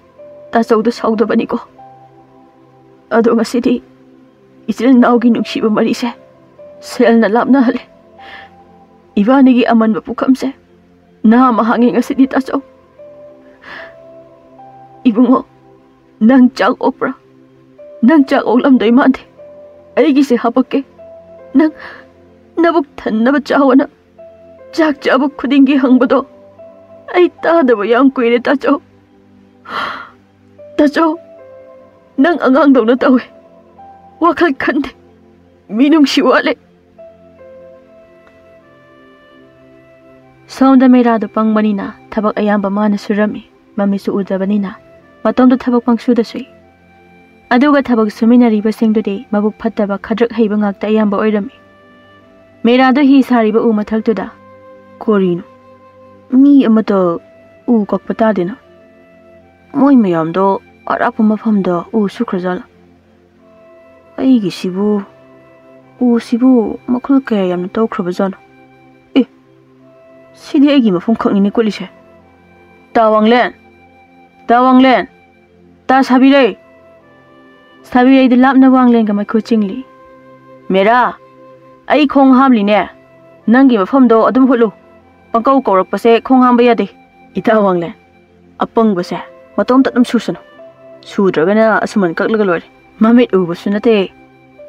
ꯇꯥꯆꯧꯗ ꯁꯥꯎꯗꯕꯅꯤꯀꯣ꯫ ꯑꯗꯣ ꯉꯁꯤꯗꯤ ꯏꯆꯤꯜ ꯏꯅꯥꯎꯒꯤ ꯅꯨꯡꯁꯤꯕ ꯃꯔꯤꯁꯦ ꯁꯦꯜꯅ ꯂꯥꯞꯅꯍꯜꯂꯦ꯫ ꯏꯕꯥꯅꯤꯒꯤ ꯑꯃꯟꯕ ꯄꯨꯈꯝꯁꯦ ꯅꯥ ꯑꯃ ꯍꯥꯡꯉꯦ ꯉꯁꯤꯗꯤ, ꯇꯥꯆꯧ꯫ ꯏꯕꯨꯡꯉꯣ, ꯅꯪ ꯆꯥꯛ ꯑꯣꯛꯄ꯭ꯔꯥ? ꯅꯪ ꯆꯥꯛ ꯑꯣꯛꯂꯝꯗꯣꯏ ꯃꯥꯟꯗꯦ꯫ ꯑꯩꯒꯤꯁꯦ ꯍꯥꯄꯛꯀꯦ꯫ ꯅꯪ ꯅꯕꯨꯛ ꯊꯟꯅꯕ ꯆꯥꯎꯑꯅ ꯆꯥꯛ ꯆꯥꯕ ꯈꯨꯗꯤꯡꯒꯤ ꯍꯪꯕꯗꯣ ꯑꯩ ꯇꯥꯗꯕ ꯌꯥꯝ ꯀꯨꯏꯔꯦ, ꯇꯥꯆꯧ꯫ ꯇꯥꯆꯧ, ꯅꯪ ꯑꯉꯥꯡꯗꯧꯅ ꯇꯧꯋꯦ꯫ ꯋꯥꯈꯜ ꯈꯟꯗꯦ꯫ ꯃꯤꯅꯨꯡꯁꯤ ꯋꯥꯠꯂꯦ꯫" ꯁꯣꯝꯗ ꯃꯦꯔꯥꯗꯣ ꯄꯪꯕꯅꯤꯅ ꯊꯕꯛ ꯑꯌꯥꯝꯕ ꯃꯥꯅ ꯁꯨꯔꯝꯃꯤ꯫ ꯃꯃꯤꯠꯁꯨ ꯎꯗꯕꯅꯤꯅ ꯃꯇꯣꯝꯇ ꯊꯕꯛ ꯄꯪꯁꯨꯗ ꯁꯨꯏ꯫ ꯑꯗꯨꯒ ꯊꯕꯛ ꯁꯨꯃꯤꯟꯅꯔꯤꯕꯁꯤꯡꯗꯨꯗꯤ ꯃꯕꯨꯛ ꯐꯠꯇꯕ, ꯈꯗ꯭ꯔꯛ ꯍꯩꯕ ꯉꯥꯛꯇ ꯑꯌꯥꯝꯕ ꯑꯣꯏꯔꯝꯃꯤ꯫ ꯃꯦꯔꯥꯗꯣ ꯍꯤ ꯁꯥꯔꯤꯕ ꯎ ꯃꯊꯛꯇꯨꯗ, "ꯀꯔꯤꯅꯣ? ꯃꯤ ꯑꯃꯠꯇ ꯎ ꯀꯛꯄ ꯇꯥꯗꯦꯅ꯫ ꯃꯣꯏ ꯃꯌꯥꯝꯗꯣ ꯑꯔꯥꯞꯄ ꯃꯐꯝꯗ ꯎ ꯁꯨꯈ꯭ꯔꯖꯥꯠꯂ? ꯑꯩꯒꯤꯁꯤꯕꯨ, ꯎꯁꯤꯕꯨ ꯃꯈꯜ ꯀꯌꯥ ꯌꯥꯝꯅ ꯇꯧꯈ꯭ꯔꯕꯖꯥꯠꯅꯣ? ꯑꯦ, ꯁꯤꯗꯤ ꯑꯩꯒꯤ ꯃꯐꯝ ꯈꯛꯅꯤꯅꯦ ꯀꯨꯠꯂꯤꯁꯦ꯫ ꯇꯥ ꯋꯥꯡꯂꯦꯟ! ꯇꯥ ꯋꯥꯡꯂꯦꯟ! ꯇꯥ ꯁꯥꯕꯤꯔꯩ!" ꯁꯥꯕꯤꯔꯩꯗꯤ ꯂꯥꯞꯅ ꯋꯥꯡꯂꯦꯟꯒ ꯃꯩꯈꯨ ꯆꯤꯡꯂꯤ꯫ "ꯃꯦꯔꯥ, ꯑꯩ ꯈꯣꯡ ꯍꯥꯝꯂꯤꯅꯦ꯫ ꯅꯪꯒꯤ ꯃꯐꯝꯗꯣ ꯑꯗꯨꯝ ꯍꯨꯠꯂꯨ꯫ ꯄꯪꯀꯧ ꯀꯧꯔꯛꯄꯁꯦ ꯈꯣꯡ ꯍꯥꯝꯕ ꯌꯥꯗꯦ꯫ ꯏꯇꯥ ꯋꯥꯡꯂꯦꯟ, ꯑꯄꯪꯕꯁꯦ ꯃꯇꯣꯝꯇ ꯑꯗꯨꯝ ꯁꯨꯁꯅꯨ꯫ ꯁꯨꯗ꯭ꯔꯒꯅ ꯑꯁꯨꯃꯟ ꯀꯛꯂꯒ ꯂꯣꯏꯔꯦ꯫ ꯃꯃꯤꯠ ꯎꯕꯁꯨ ꯅꯠꯇꯦ꯫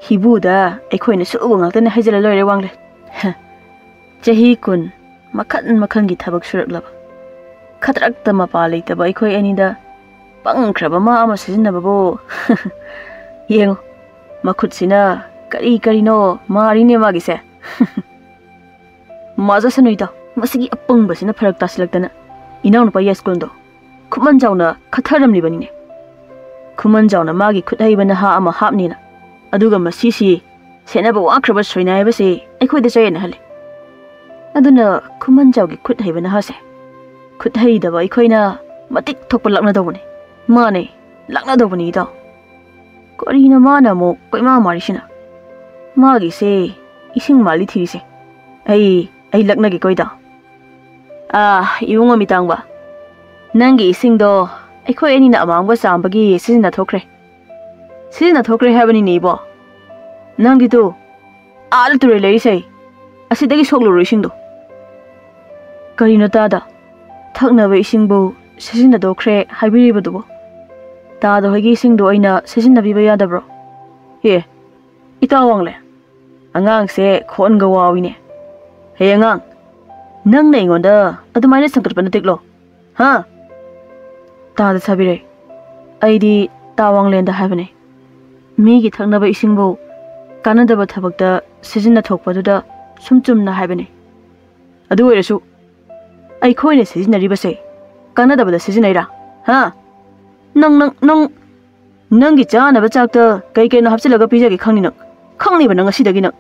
ꯍꯤꯕꯨꯗ ꯑꯩꯈꯣꯏꯅ ꯁꯨꯕ ꯉꯥꯛꯇꯅꯦ ꯍꯥꯏꯖꯤꯜꯂ ꯂꯣꯏꯔꯦ, ꯋꯥꯡꯂꯦꯟ꯫ ꯍ, ꯆꯍꯤ ꯀꯨꯟ ꯃꯈꯟ ꯃꯈꯟꯒꯤ ꯊꯕꯛ ꯁꯨꯔꯛꯂꯕ, ꯈꯗ꯭ꯔꯛꯇ ꯃꯄꯥ ꯂꯩꯇꯕ ꯑꯩꯈꯣꯏ ꯑꯅꯤꯗ ꯄꯪꯈ꯭ꯔꯕ ꯃꯥ ꯑꯃ ꯁꯤꯖꯤꯟꯅꯕꯕꯨ꯫ ꯌꯦꯡꯉꯨ, ꯃꯈꯨꯠꯁꯤꯅ ꯀꯔꯤ ꯀꯔꯤꯅꯣ ꯃꯥꯔꯤꯅꯦ ꯃꯥꯒꯤꯁꯦ꯫" "ꯃꯥꯖꯁꯅꯨ ꯏꯇꯥꯎ, ꯃꯁꯤꯒꯤ ꯑꯄꯪꯕꯁꯤꯅ ꯐꯔꯛ ꯇꯥꯁꯤꯜꯂꯛꯇꯅ ꯏꯅꯥꯎꯅꯨꯄꯥ ꯌꯥꯏꯁ꯭ꯀꯨꯜꯗꯣ ꯈꯨꯃꯟ ꯆꯥꯎꯅ ꯈꯠꯊꯔꯝꯂꯤꯕꯅꯤꯅꯦ꯫ ꯈꯨꯃꯟ ꯆꯥꯎꯅ ꯃꯥꯒꯤ ꯈꯨꯠ ꯍꯩꯕ ꯅꯍꯥ ꯑꯃ ꯍꯥꯞꯅꯤꯅ꯫ ꯑꯗꯨꯒ ꯃꯁꯤꯁꯤ ꯁꯦꯟꯅꯕ ꯋꯥꯈ꯭ꯔꯕ ꯁꯣꯏꯅꯥꯏꯕꯁꯤ ꯑꯩꯈꯣꯏꯗ ꯆꯌꯦꯠꯅꯍꯜꯂꯤ꯫ ꯑꯗꯨꯅ ꯈꯨꯃꯟ ꯆꯥꯎꯒꯤ ꯈꯨꯠ ꯍꯩꯕ ꯅꯍꯥꯁꯦ ꯈꯨꯠ ꯍꯩꯗꯕ ꯑꯩꯈꯣꯏꯅ ꯃꯇꯤꯛ ꯊꯣꯛꯄ ꯂꯥꯛꯅꯗꯧꯕꯅꯤ꯫ ꯃꯥꯅꯦ, ꯂꯥꯛꯅꯗꯧꯕꯅꯤ ꯏꯇꯥꯎ꯫ ꯀꯔꯤꯅꯣ ꯃꯥꯅ ꯑꯃꯨꯛ ꯀꯣꯏꯃꯥ ꯃꯥꯔꯤꯁꯤꯅ? ꯃꯥꯒꯤꯁꯦ ꯏꯁꯤꯡ ꯃꯥꯜꯂꯤ ꯊꯤꯔꯤꯁꯦ꯫ ꯑꯩ ꯑꯩ ꯂꯛꯅꯒꯦꯀꯣ ꯏꯇꯥꯎ꯫ ꯑꯥ, ꯏꯕꯨꯡꯉꯣ ꯃꯤꯇꯥꯡꯕ, ꯅꯪꯒꯤ ꯏꯁꯤꯡꯗꯣ ꯑꯩꯈꯣꯏ ꯑꯅꯤꯅ ꯑꯃꯥꯡꯕ ꯆꯥꯝꯕꯒꯤ ꯁꯤꯖꯤꯟꯅꯊꯣꯛꯈ꯭ꯔꯦ꯫ ꯁꯤꯖꯤꯟꯅꯊꯣꯛꯈ꯭ꯔꯦ ꯍꯥꯏꯕꯅꯤꯅꯦ ꯏꯕꯣ꯫ ꯅꯪꯗꯤ ꯇꯨ, ꯑꯥꯗ ꯇꯨꯔꯦꯜ ꯂꯩꯔꯤꯁꯦ, ꯑꯁꯤꯗꯒꯤ ꯁꯣꯛꯂꯨꯔꯣ ꯏꯁꯤꯡꯗꯣ꯫ ꯀꯔꯤꯅꯣ ꯇꯥꯗ? ꯊꯛꯅꯕ ꯏꯁꯤꯡꯕꯨ ꯁꯤꯖꯤꯟꯅꯊꯣꯛꯈ꯭ꯔꯦ ꯍꯥꯏꯕꯤꯔꯤꯕꯗꯨꯕꯣ? ꯇꯥꯗ ꯍꯣꯏꯒꯤ ꯏꯁꯤꯡꯗꯣ ꯑꯩꯅ ꯁꯤꯖꯤꯟꯅꯕꯤꯕ ꯌꯥꯗꯕ꯭ꯔꯣ? ꯑꯦ, ꯏꯇꯥꯎ ꯋꯥꯡꯂꯦ, ꯑꯉꯥꯡꯁꯦ ꯈꯣꯟꯒ ꯋꯥꯎꯏꯅꯦ꯫ ꯍꯦ ꯑꯉꯥꯡ, ꯅꯪꯅ ꯑꯩꯉꯣꯟꯗ ꯑꯗꯨꯃꯥꯏꯅ ꯁꯪꯒꯠꯄ ꯅꯠꯇꯦꯛꯂꯣ? ꯍꯥ? ꯇꯥꯗ ꯁꯥꯕꯤꯔꯩ, ꯑꯩꯗꯤ ꯇꯥ ꯋꯥꯡꯂꯦꯟꯗ ꯍꯥꯏꯕꯅꯦ꯫ ꯃꯤꯒꯤ ꯊꯛꯅꯕ ꯏꯁꯤꯡꯕꯨ ꯀꯥꯟꯅꯗꯕ ꯊꯕꯛꯇ ꯁꯤꯖꯤꯟꯅꯊꯣꯛꯄꯗꯨꯗ ꯁꯨꯝ ꯆꯨꯝꯅ ꯍꯥꯏꯕꯅꯦ꯫ ꯑꯗꯨ ꯑꯣꯏꯔꯁꯨ ꯑꯩꯈꯣꯏꯅ ꯁꯤꯖꯤꯟꯅꯔꯤꯕꯁꯦ ꯀꯥꯟꯅꯗꯕꯗ ꯁꯤꯖꯤꯟꯅꯩꯔꯥ? ꯍꯥ? ꯅꯪ, ꯅꯪ, ꯅꯪ, ꯅꯪꯒꯤ ꯆꯥꯅꯕ ꯆꯥꯛꯇ ꯀꯩ ꯀꯩꯅꯣ ꯍꯥꯞꯆꯤꯜꯂꯒ ꯄꯤꯖꯒꯦ ꯈꯪꯅꯤ ꯅꯪ꯫ ꯈꯪꯅꯤꯕ ꯅꯪ ꯉꯁꯤꯗꯒꯤ ꯅꯪ꯫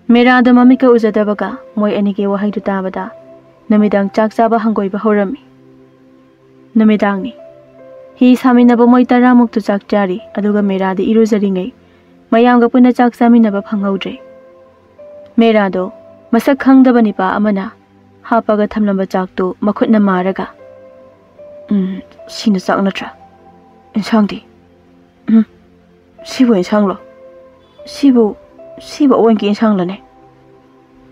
ꯃꯦꯔꯥꯗ ꯃꯃꯤꯠꯀ ꯎꯖꯗꯕꯒ ꯃꯣꯏ ꯑꯅꯤꯒꯤ ꯋꯥꯍꯩꯗꯨ ꯇꯥꯕꯗ ꯅꯨꯃꯤꯗꯥꯡ ꯆꯥꯛ ꯆꯥꯕ ꯍꯪꯒꯣꯏꯕ ꯍꯧꯔꯝꯃꯤ꯫ ꯅꯨꯃꯤꯗꯥꯡꯅꯤ꯫ ꯍꯤ ꯁꯥꯃꯤꯟꯅꯕ ꯃꯣꯏ ꯇꯔꯥꯃꯨꯛꯇꯨ ꯆꯥꯛ ꯆꯥꯔꯤ, ꯑꯗꯨꯒ ꯃꯦꯔꯥꯗꯤ ꯏꯔꯨꯖꯔꯤꯉꯩ ꯃꯌꯥꯝꯒ ꯄꯨꯟꯅ ꯆꯥꯛ ꯆꯥꯃꯤꯟꯅꯕ ꯐꯪꯍꯧꯗ꯭ꯔꯦ꯫ ꯃꯦꯔꯥꯗꯣ ꯃꯁꯛ ꯈꯪꯗꯕ ꯅꯤꯄꯥ ꯑꯃꯅ ꯍꯥꯞꯄꯒ ꯊꯝꯂꯝꯕ ꯆꯥꯛꯇꯨ ꯃꯈꯨꯠꯅ ꯃꯥꯔꯒ, "ꯎꯝ, ꯁꯤꯅ ꯆꯥꯛ ꯅꯠꯇ꯭ꯔꯥ? ꯏꯟꯁꯥꯡꯗꯤ? ꯎꯝ, ꯁꯤꯕꯨ ꯏꯟꯁꯥꯡꯂꯣ? ꯁꯤꯕꯨ, ꯁꯤꯕꯨ ꯑꯋꯣꯟꯒꯤ ꯏꯟꯁꯥꯡꯂꯅꯦ?"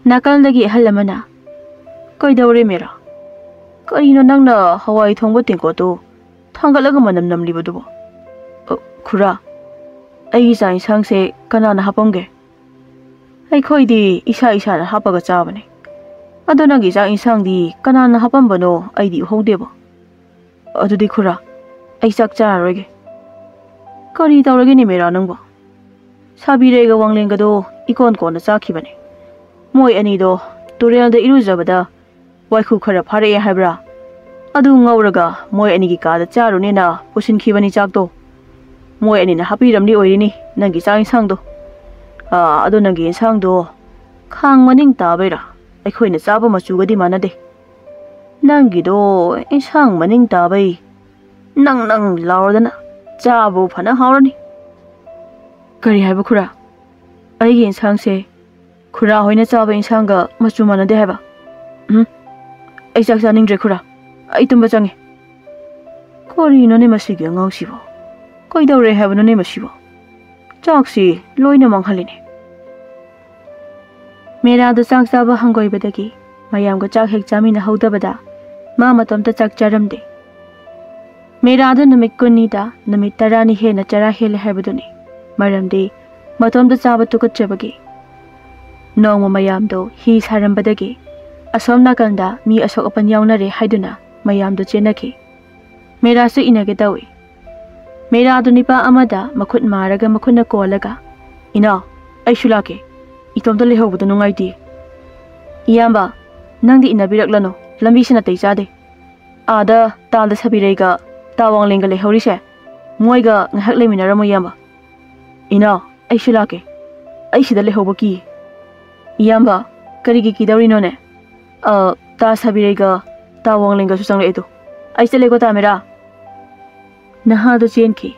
ꯅꯥꯀꯜꯗꯒꯤ ꯑꯍꯜ ꯑꯃꯅ, "ꯀꯩꯗꯧꯔꯦ ꯃꯦꯔꯥ? ꯀꯔꯤꯅꯣ ꯅꯪꯅ ꯍꯋꯥꯏ ꯊꯣꯡꯕ ꯇꯦꯡꯀꯣꯠꯇꯨ ꯊꯥꯡꯒꯠꯂꯒ ꯃꯅꯝ ꯅꯝꯂꯤꯕꯗꯨꯕꯣ?" "ꯑ, ꯈꯨꯔꯥ, ꯑꯩꯒꯤ ꯆꯥꯛ ꯏꯟꯁꯥꯡꯁꯦ ꯀꯅꯥꯅ ꯍꯥꯞꯄꯝꯒꯦ? ꯑꯩꯈꯣꯏꯗꯤ ꯏꯁꯥ ꯏꯁꯥꯅ ꯍꯥꯞꯄꯒ ꯆꯥꯕꯅꯦ꯫ ꯑꯗꯣ ꯅꯪꯒꯤ ꯆꯥꯛ ꯏꯟꯁꯥꯡꯗꯤ ꯀꯅꯥꯅ ꯍꯥꯞꯄꯝꯕꯅꯣ ꯑꯩꯗꯤ ꯎꯍꯧꯗꯦꯕ꯫ ꯑꯗꯨꯗꯤ ꯈꯨꯔꯥ, ꯑꯩ ꯆꯥꯛ ꯆꯥꯔꯔꯣꯏꯒꯦ꯫" "ꯀꯔꯤ ꯇꯧꯔꯒꯦꯅꯦ ꯃꯦꯔꯥ ꯅꯪꯕꯣ? ꯁꯥꯕꯤꯔꯩꯒ ꯋꯥꯡꯂꯦꯟꯒꯗꯣ ꯏꯀꯣꯟ ꯀꯣꯟꯅ ꯆꯥꯈꯤꯕꯅꯦ꯫ ꯃꯣꯏ ꯑꯅꯤꯗꯣ ꯇꯨꯔꯦꯜꯗ ꯏꯔꯨꯖꯕꯗ ꯋꯥꯏꯈꯨ ꯈꯔ ꯐꯥꯔꯛꯑꯦ ꯍꯥꯏꯕ꯭ꯔꯥ? ꯑꯗꯨ ꯉꯧꯔꯒ ꯃꯣꯏ ꯑꯅꯤꯒꯤ ꯀꯥꯗ ꯆꯥꯔꯨꯅꯦꯅ ꯄꯨꯁꯤꯟꯈꯤꯕꯅꯤ ꯆꯥꯛꯇꯣ꯫ ꯃꯣꯏ ꯑꯅꯤꯅ ꯍꯥꯞꯄꯤꯔꯝꯂꯤ ꯑꯣꯏꯔꯤꯅꯤ ꯅꯪꯒꯤ ꯆꯥꯛ ꯏꯟꯁꯥꯡꯗꯣ꯫ ꯑꯥ, ꯑꯗꯣ ꯅꯪꯒꯤ ꯏꯟꯁꯥꯡꯗꯣ ꯈꯥꯡ ꯃꯅꯤꯡ ꯇꯥꯕꯩꯔꯥ? ꯑꯩꯈꯣꯏꯅ ꯆꯥꯕ ꯃꯆꯨꯒꯗꯤ ꯃꯥꯟꯅꯗꯦ꯫" ꯅꯪꯒꯤꯗꯣ ꯏꯟꯁꯥꯡ ꯃꯅꯤꯡ ꯇꯥꯕꯩ ꯅꯪ ꯅꯪ ꯂꯥꯎꯔꯗꯅ ꯆꯥꯕꯕꯨ ꯐꯅ ꯍꯥꯎꯔꯅꯤ꯫ ꯀꯔꯤ ꯍꯥꯏꯕ ꯈꯨꯔꯥ? ꯑꯩꯒꯤ ꯏꯟꯁꯥꯡꯁꯦ ꯈꯨꯔꯥ ꯍꯣꯏꯅ ꯆꯥꯕ ꯏꯟꯁꯥꯡꯒ ꯃꯆꯨ ꯃꯥꯟꯅꯗꯦ ꯍꯥꯏꯕ? ꯎꯝ, ꯑꯩ ꯆꯥꯛ ꯆꯥꯅꯤꯡꯗ꯭ꯔꯦ ꯈꯨꯔꯥ, ꯑꯩ ꯇꯨꯝꯕ ꯆꯪꯉꯦ꯫ ꯀꯔꯤꯅꯣꯅꯦ ꯃꯁꯤꯒꯤ ꯑꯉꯥꯡꯁꯤꯕꯣ? ꯀꯩꯗꯧꯔꯦ ꯍꯥꯏꯕꯅꯣꯅꯦ ꯃꯁꯤꯕꯣ? ꯆꯥꯛꯁꯤ ꯂꯣꯏꯅ ꯃꯥꯡꯍꯜꯂꯤꯅꯦ꯫ ꯃꯦꯔꯥꯗꯨ ꯆꯥꯛ ꯆꯥꯕ ꯍꯪꯒꯣꯏꯕꯗꯒꯤ ꯃꯌꯥꯝꯒ ꯆꯥꯛ ꯍꯦꯛ ꯆꯥꯃꯤꯟꯅꯍꯧꯗꯕꯗ ꯃꯥ ꯃꯇꯣꯝꯇ ꯆꯥꯛ ꯆꯥꯔꯝꯗꯦ꯫ ꯃꯦꯔꯥꯗꯨ ꯅꯨꯃꯤꯠ ꯀꯨꯟꯅꯤꯗ ꯅꯨꯃꯤꯠ ꯇꯔꯥꯅꯤ ꯍꯦꯟꯅ ꯆꯔꯥ ꯍꯦꯜꯂꯦ ꯍꯥꯏꯕꯗꯨꯅꯤ꯫ ꯃꯔꯝꯗꯤ ꯃꯇꯣꯝꯇ ꯆꯥꯕ ꯇꯨꯀꯠꯆꯕꯒꯤ꯫ ꯅꯣꯡꯃ ꯃꯌꯥꯝꯗꯣ ꯍꯤ ꯁꯥꯔꯝꯕꯗꯒꯤ ꯑꯁꯣꯝ ꯅꯥꯀꯟꯗ ꯃꯤ ꯑꯁꯣꯛ ꯑꯄꯟ ꯌꯥꯎꯅꯔꯦ ꯍꯥꯏꯗꯨꯅ ꯃꯌꯥꯝꯗꯣ ꯆꯦꯟꯅꯈꯤ꯫ ꯃꯦꯔꯥꯁꯨ ꯏꯟꯅꯒꯦ ꯇꯧꯏ꯫ ꯃꯦꯔꯥꯗꯨ ꯅꯤꯄꯥ ꯑꯃꯗ ꯃꯈꯨꯠ ꯃꯥꯔꯒ ꯃꯈꯨꯠꯅ ꯀꯣꯜꯂꯒ, "ꯏꯅꯥꯎ, ꯑꯩꯁꯨ ꯂꯥꯛꯀꯦ꯫ ꯏꯇꯣꯝꯇ ꯂꯩꯍꯧꯕꯗꯣ ꯅꯨꯡꯉꯥꯏꯇꯦ꯫ ꯏꯌꯥꯝꯕ, ꯅꯪꯗꯤ ꯏꯟꯅꯕꯤꯔꯛꯂꯅꯨ, ꯂꯝꯕꯤꯁꯤ ꯅꯥꯇꯩ ꯆꯥꯗꯦ꯫ ꯑꯥꯗ ꯇꯥꯜꯗ ꯁꯕꯤꯔꯩꯒ ꯇꯥ ꯋꯥꯡꯂꯦꯟꯒ ꯂꯩꯍꯧꯔꯤꯁꯦ, ꯃꯣꯏꯒ ꯉꯥꯏꯍꯥꯛ ꯂꯩꯃꯤꯟꯅꯔꯝꯃꯨ ꯏꯌꯥꯝꯕ꯫" "ꯏꯅꯥꯎ, ꯑꯩꯁꯨ ꯂꯥꯛꯀꯦ꯫ ꯑꯩ ꯁꯤꯗ ꯂꯩꯍꯧꯕ ꯀꯤ꯫" "ꯏꯌꯥꯝꯕ, ꯀꯔꯤꯒꯤ ꯀꯤꯗꯧꯔꯤꯅꯣꯅꯦ? ꯑ, ꯇꯥ ꯁꯕꯤꯔꯩꯒ ꯇꯥ ꯋꯥꯡꯂꯦꯟꯒꯁꯨ ꯆꯪꯂꯛꯑꯦꯗꯣ꯫ ꯑꯩ ꯆꯠꯂꯦꯀꯣ ꯇꯥ ꯃꯦꯔꯥ꯫" ꯅꯍꯥꯗꯣ ꯆꯦꯟꯈꯤ꯫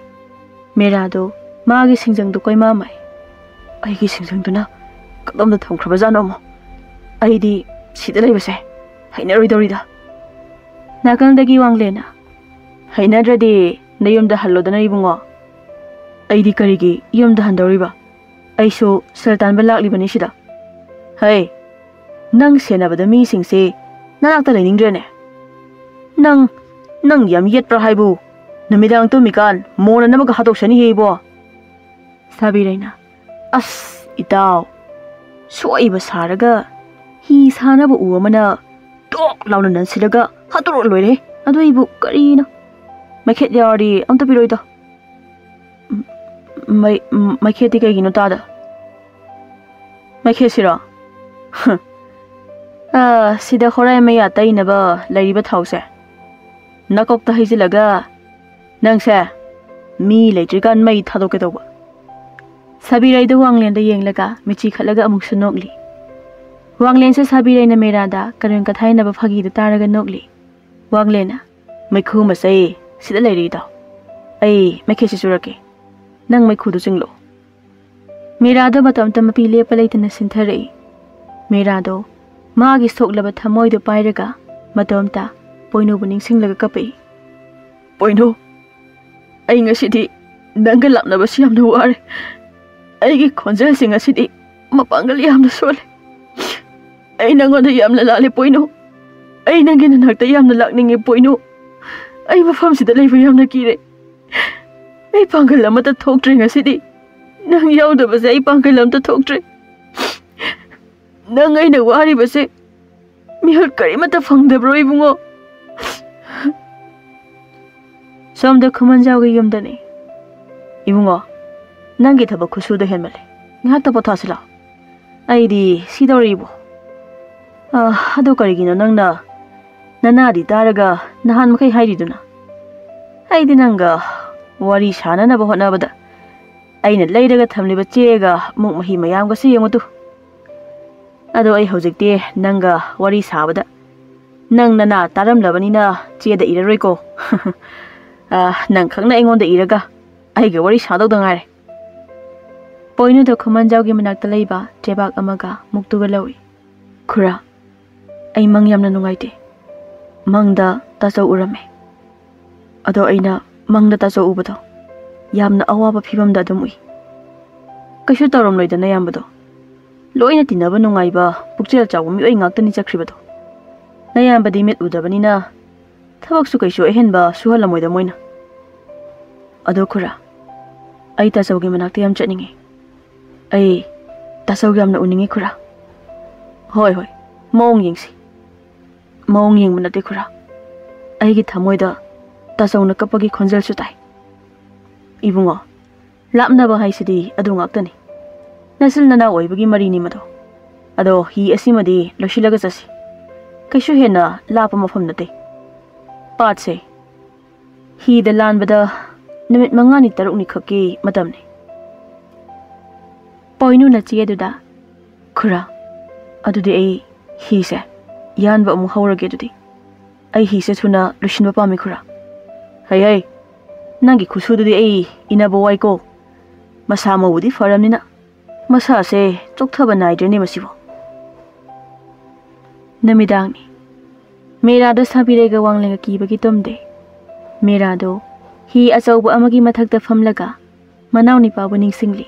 ꯃꯦꯔꯥꯗꯣ ꯃꯥꯒꯤ ꯁꯤꯡꯖꯪꯗꯣ ꯀꯣꯏꯃꯥꯃꯩ꯫ "ꯑꯩꯒꯤ ꯁꯤꯡꯖꯪꯗꯨꯅ ꯀꯗꯣꯝꯗ ꯊꯝꯈ꯭ꯔꯕꯖꯥꯠꯅꯣ ꯑꯃꯨꯛ? ꯑꯩꯗꯤ ꯁꯤꯗ ꯂꯩꯕꯁꯦ ꯍꯩꯅꯔꯣꯏꯗꯧꯔꯤꯗ꯫" ꯅꯥꯀꯜꯗꯒꯤ ꯋꯥꯡꯂꯦꯟꯅ, "ꯍꯩꯅꯗ꯭ꯔꯗꯤ ꯅꯌꯨꯝꯗ ꯍꯜꯂꯣꯗꯅ ꯏꯕꯨꯡꯉꯣ꯫" "ꯑꯩꯗꯤ ꯀꯔꯤꯒꯤ ꯌꯨꯝꯗ ꯍꯟꯗꯧꯔꯤꯕ? ꯑꯩꯁꯨ ꯁꯦꯜ ꯇꯥꯟꯕ ꯂꯥꯛꯂꯤꯕꯅꯤ ꯁꯤꯗ꯫" "ꯍꯩ, ꯅꯪ ꯁꯦꯟꯅꯕꯗ ꯃꯤꯁꯤꯡꯁꯦ ꯅꯅꯥꯛꯇ ꯂꯩꯅꯤꯡꯗ꯭ꯔꯦꯅꯦ꯫ ꯅꯪ, ꯅꯪ ꯌꯥꯝ ꯌꯦꯠꯄ꯭ꯔꯥ ꯍꯥꯏꯕꯨ? ꯅꯨꯃꯤꯗꯥꯡ ꯇꯨꯝꯃꯤꯀꯥꯟ ꯃꯣꯟꯅ ꯅꯃꯒ ꯍꯥꯠꯇꯣꯛꯁꯅꯤꯍꯦ ꯏꯕꯣ꯫" ꯁꯥꯕꯤꯔꯩꯅ, "ꯑꯁ, ꯏꯇꯥꯎ, ꯁꯣꯏꯕ ꯁꯥꯔꯒ ꯍꯤ ꯁꯥꯅꯕ ꯎ ꯑꯃꯅ ꯇꯣꯛ ꯂꯥꯎꯅ ꯅꯟꯁꯤꯜꯂꯒ ꯍꯥꯠꯇꯣꯛꯑ ꯂꯣꯏꯔꯦ꯫ ꯑꯗꯨ ꯑꯩꯕꯨ ꯀꯔꯤꯅꯣ? ꯃꯩꯈꯦꯠ ꯌꯥꯎꯔꯗꯤ ꯑꯝꯇ ꯄꯤꯔꯛꯑꯣꯗꯣ꯫" "ꯃꯩ-, ꯃꯩꯈꯦꯠꯇꯤ ꯀꯩꯒꯤꯅꯣ ꯇꯥꯗ?" "ꯃꯩꯈꯦꯠꯁꯤꯔꯣ? ꯑ, ꯁꯤꯗ ꯍꯣꯔꯥꯏ ꯃꯌꯥ ꯇꯩꯅꯕ ꯂꯩꯔꯤꯕ ꯊꯥꯎꯁꯦ ꯅꯀꯣꯛꯇ ꯍꯩꯖꯤꯜꯂꯒ ꯅꯪꯁꯦ ꯃꯤ ꯂꯩꯇ꯭ꯔꯤꯀꯥꯟ ꯃꯩ ꯊꯥꯗꯣꯛꯀꯦ ꯇꯧꯕ꯫" ꯁꯥꯕꯤꯔꯩꯗꯨ ꯋꯥꯡꯂꯦꯟꯗ ꯌꯦꯡꯂꯒ ꯃꯤꯠꯆꯤ ꯈꯠꯂꯒ ꯑꯃꯨꯛꯁꯨ ꯅꯣꯛꯂꯤ꯫ ꯋꯥꯡꯂꯦꯟꯁꯦ ꯁꯥꯕꯤꯔꯩꯅ ꯃꯦꯔꯥꯗ ꯀꯔꯦꯝ ꯀꯊꯥꯏꯅꯕ ꯐꯥꯒꯤꯗꯨ ꯇꯥꯔꯒ ꯅꯣꯛꯂꯤ꯫ ꯋꯥꯡꯂꯦꯟꯅ, "ꯃꯩꯈꯨ ꯃꯆꯩ, ꯁꯤꯗ ꯂꯩꯔꯤꯗꯣ꯫ ꯑꯩ ꯃꯩꯈꯦꯠꯁꯤ ꯆꯨꯔꯛꯀꯦ꯫ ꯅꯪ ꯃꯩꯈꯨꯗꯨ ꯆꯤꯡꯂꯣ꯫" ꯃꯦꯔꯥꯗꯣ ꯃꯇꯣꯝꯇ ꯃꯄꯤ ꯂꯦꯞꯄ ꯂꯩꯇꯅ ꯁꯤꯟꯊꯔꯛꯏ꯫ ꯃꯦꯔꯥꯗꯣ ꯃꯥꯒꯤ ꯁꯣꯛꯂꯕ ꯊꯃꯣꯏꯗꯨ ꯄꯥꯏꯔꯒ ꯃꯇꯣꯝꯇ ꯄꯣꯏꯅꯨꯕꯨ ꯅꯤꯡꯁꯤꯡꯂꯒ ꯀꯞꯄꯛꯏ꯫ "ꯄꯣꯏꯅꯨ, ꯑꯩ ꯉꯁꯤꯗꯤ ꯅꯪꯒ ꯂꯥꯞꯅꯕꯁꯤ ꯌꯥꯝꯅ ꯋꯥꯔꯦ꯫ ꯑꯩꯒꯤ ꯈꯣꯟꯖꯦꯜꯁꯤ ꯉꯁꯤꯗꯤ ꯃꯄꯥꯡꯒꯜ ꯌꯥꯝꯅ ꯁꯣꯜꯂꯦ꯫ ꯑꯩ ꯅꯪꯉꯣꯟꯗ ꯌꯥꯝꯅ ꯂꯥꯜꯂꯦ ꯄꯣꯏꯅꯨ꯫ ꯑꯩ ꯅꯪꯒꯤ ꯅꯅꯥꯛꯇ ꯌꯥꯝꯅ ꯂꯥꯛꯅꯤꯡꯉꯦ ꯄꯣꯏꯅꯨ꯫ ꯑꯩ ꯃꯐꯝꯁꯤꯗ ꯂꯩꯕ ꯌꯥꯝꯅ ꯀꯤꯔꯦ꯫ ꯑꯩ ꯄꯥꯡꯒꯜ ꯑꯃꯠꯇ ꯊꯣꯛꯇ꯭ꯔꯦ ꯉꯁꯤꯗꯤ꯫ ꯅꯪ ꯌꯥꯎꯗꯕꯁꯦ ꯑꯩ ꯄꯥꯡꯒꯜ ꯑꯃꯠꯇ ꯊꯣꯛꯇ꯭ꯔꯦ꯫ ꯅꯪ ꯑꯩꯅ ꯋꯥꯔꯤꯕꯁꯦ ꯃꯤꯍꯨꯠ ꯀꯔꯤꯃꯠꯇ ꯐꯪꯗꯕ꯭ꯔꯣ ꯏꯕꯨꯡꯉꯣ?" ꯁꯣꯝꯗ ꯈꯨꯃꯟꯖꯥꯎꯒꯤ ꯌꯨꯝꯗꯅꯤ꯫ "ꯏꯕꯨꯡꯉꯣ, ꯅꯪꯒꯤ ꯊꯕꯛ ꯈꯨꯁꯨꯗꯣ ꯍꯦꯟꯃꯜꯂꯦ꯫ ꯉꯥꯏꯍꯥꯛꯇ ꯄꯣꯊꯥꯁꯤ ꯂꯥꯎ꯫ ꯑꯩꯗꯤ ꯁꯤꯗꯧꯔꯦ ꯏꯕꯣ꯫ ꯑ, ꯑꯗꯣ ꯀꯔꯤꯒꯤꯅꯣ ꯅꯪꯅ ꯅꯅꯥꯗꯤ ꯇꯥꯔꯒ ꯅꯍꯥꯟ ꯃꯈꯩ ꯍꯥꯏꯔꯤꯗꯨꯅ? ꯑꯩꯗꯤ ꯅꯪꯒ ꯋꯥꯔꯤ ꯁꯥꯟꯅꯅꯕ ꯍꯣꯠꯅꯕꯗ ꯑꯩꯅ ꯂꯩꯔꯒ ꯊꯝꯂꯤꯕ ꯆꯦꯒ ꯃꯨꯛ ꯃꯍꯤ ꯃꯌꯥꯝꯒꯁꯤ ꯌꯦꯡꯉꯨ ꯇꯨ꯫ ꯑꯗꯣ ꯑꯩ ꯍꯧꯖꯤꯛꯇꯤ ꯅꯪꯒ ꯋꯥꯔꯤ ꯁꯥꯕꯗ ꯅꯪ ꯅꯅꯥ ꯇꯥꯔꯝꯂꯕꯅꯤꯅ ꯆꯦꯗ ꯏꯔꯔꯣꯏꯀꯣ꯫ ꯑ, ꯅꯪ ꯈꯛꯅ ꯑꯩꯉꯣꯟꯗ ꯏꯔꯒ ꯑꯩꯒ ꯋꯥꯔꯤ ꯁꯥꯗꯧꯗ ꯉꯥꯏꯔꯦ꯫" ꯄꯣꯏꯅꯨꯗ ꯈꯨꯃꯟꯖꯥꯎꯒꯤ ꯃꯅꯥꯛꯇ ꯂꯩꯕ ꯆꯦꯕꯥꯛ ꯑꯃꯒ ꯃꯨꯛꯇꯨꯒ ꯂꯧꯏ꯫ "ꯈꯨꯔꯥ, ꯑꯩ ꯃꯪ ꯌꯥꯝꯅ ꯅꯨꯡꯉꯥꯏꯇꯦ꯫ ꯃꯪꯗ ꯇꯥꯆꯧ ꯎꯔꯝꯃꯦ꯫ ꯑꯗꯣ ꯑꯩꯅ ꯃꯪꯗ ꯇꯥꯆꯧ ꯎꯕꯗꯣ ꯌꯥꯝꯅ ꯑꯋꯥꯕ ꯐꯤꯕꯝꯗ ꯑꯗꯨꯝ ꯎꯏ꯫ ꯀꯩꯁꯨ ꯇꯧꯔꯝꯂꯣꯏꯗꯅ ꯏꯌꯥꯝꯕꯗꯣ꯫ ꯂꯣꯏꯅ ꯇꯤꯟꯅꯕ ꯅꯨꯡꯉꯥꯏꯕ ꯄꯨꯛꯆꯦꯜ ꯆꯥꯎꯕ ꯃꯤꯑꯣꯏ ꯉꯥꯛꯇꯅꯤ ꯆꯠꯈ꯭ꯔꯤꯕꯗꯣ꯫ ꯅꯌꯥꯝꯕꯗꯤ ꯃꯤꯠ ꯎꯗꯕꯅꯤꯅ ꯊꯕꯛꯁꯨ ꯀꯩꯁꯨ ꯑꯍꯦꯟꯕ ꯁꯨꯍꯜꯂꯝꯃꯣꯏꯗ ꯃꯣꯏꯅ꯫ ꯑꯗꯣ ꯈꯨꯔꯥ, ꯑꯩ ꯇꯥꯆꯧꯒꯤ ꯃꯅꯥꯛꯇ ꯌꯥꯝ ꯆꯠꯅꯤꯡꯉꯤ꯫ ꯑꯩ ꯇꯥꯆꯧ ꯌꯥꯝꯅ ꯎꯅꯤꯡꯉꯤ ꯈꯨꯔꯥ꯫" "ꯍꯣꯏ, ꯍꯣꯏ, ꯃꯑꯣꯡ ꯌꯦꯡꯁꯤ꯫" "ꯃꯑꯣꯡ ꯌꯦꯡꯕ ꯅꯠꯇꯦ ꯈꯨꯔꯥ꯫ ꯑꯩꯒꯤ ꯊꯃꯣꯏꯗ ꯇꯥꯆꯧꯅ ꯀꯞꯄꯒꯤ ꯈꯣꯟꯖꯦꯜꯁꯨ ꯇꯥꯏ꯫" "ꯏꯕꯨꯡꯉꯣ, ꯂꯥꯞꯅꯕ ꯍꯥꯏꯁꯤꯗꯤ ꯑꯗꯨ ꯉꯥꯛꯇꯅꯤ꯫ ꯅꯆꯤꯟ ꯅꯅꯥꯎ ꯑꯣꯏꯕꯒꯤ ꯃꯔꯤꯅꯤ ꯃꯗꯣ꯫ ꯑꯗꯣ ꯍꯤ ꯑꯁꯤꯃꯗꯤ ꯂꯣꯏꯁꯤꯜꯂꯒ ꯆꯠꯁꯤ꯫ ꯀꯩꯁꯨ ꯍꯦꯟꯅ ꯂꯥꯞꯄ ꯃꯐꯝ ꯅꯠꯇꯦ꯫ ꯄꯥꯠꯁꯦ ꯍꯤꯗ ꯂꯥꯟꯕꯗ ꯅꯨꯃꯤꯠ ꯃꯉꯥꯅꯤ ꯇꯔꯨꯛꯅꯤ ꯈꯛꯀꯤ ꯃꯇꯝꯅꯤ꯫" ꯄꯣꯏꯅꯨꯅ ꯆꯦ ꯑꯗꯨꯗ, "ꯈꯨꯔꯥ, ꯑꯗꯨꯗꯤ ꯑꯩ ꯍꯤꯁꯦ ꯌꯥꯟꯕ ꯑꯃꯨꯛ ꯍꯧꯔꯒꯦ꯫ ꯑꯗꯨꯗꯤ ꯑꯩ ꯍꯤꯁꯦ ꯊꯨꯅ ꯂꯣꯏꯁꯤꯟꯕ ꯄꯥꯝꯃꯤ, ꯈꯨꯔꯥ꯫ ꯍꯩ ꯍꯩ, ꯅꯪꯒꯤ ꯈꯨꯁꯨꯗꯨꯗꯤ ꯑꯩ ꯏꯟꯅꯕ ꯋꯥꯏꯀꯣ꯫ ꯃꯁꯥ ꯃꯎꯕꯨꯗꯤ ꯐꯔꯝꯅꯤꯅ ꯃꯁꯥꯁꯦ ꯆꯣꯛꯊꯕ ꯅꯥꯏꯗ꯭ꯔꯦꯅꯦ ꯃꯁꯤꯕꯨ꯫ ꯅꯨꯃꯤꯗꯥꯡꯅꯤ꯫ ꯃꯦꯔꯥꯗ ꯁꯥꯕꯤꯔꯩꯒ ꯋꯥꯡꯂꯦꯟꯒ ꯀꯤꯕꯒꯤ ꯇꯨꯝꯗꯦ꯫ ꯃꯦꯔꯥꯗꯣ ꯍꯤ ꯑꯆꯧꯕ ꯑꯃꯒꯤ ꯃꯊꯛꯇ ꯐꯝꯂꯒ ꯃꯅꯥꯎ ꯅꯤꯄꯥꯕꯨ ꯅꯤꯡꯁꯤꯡꯂꯤ꯫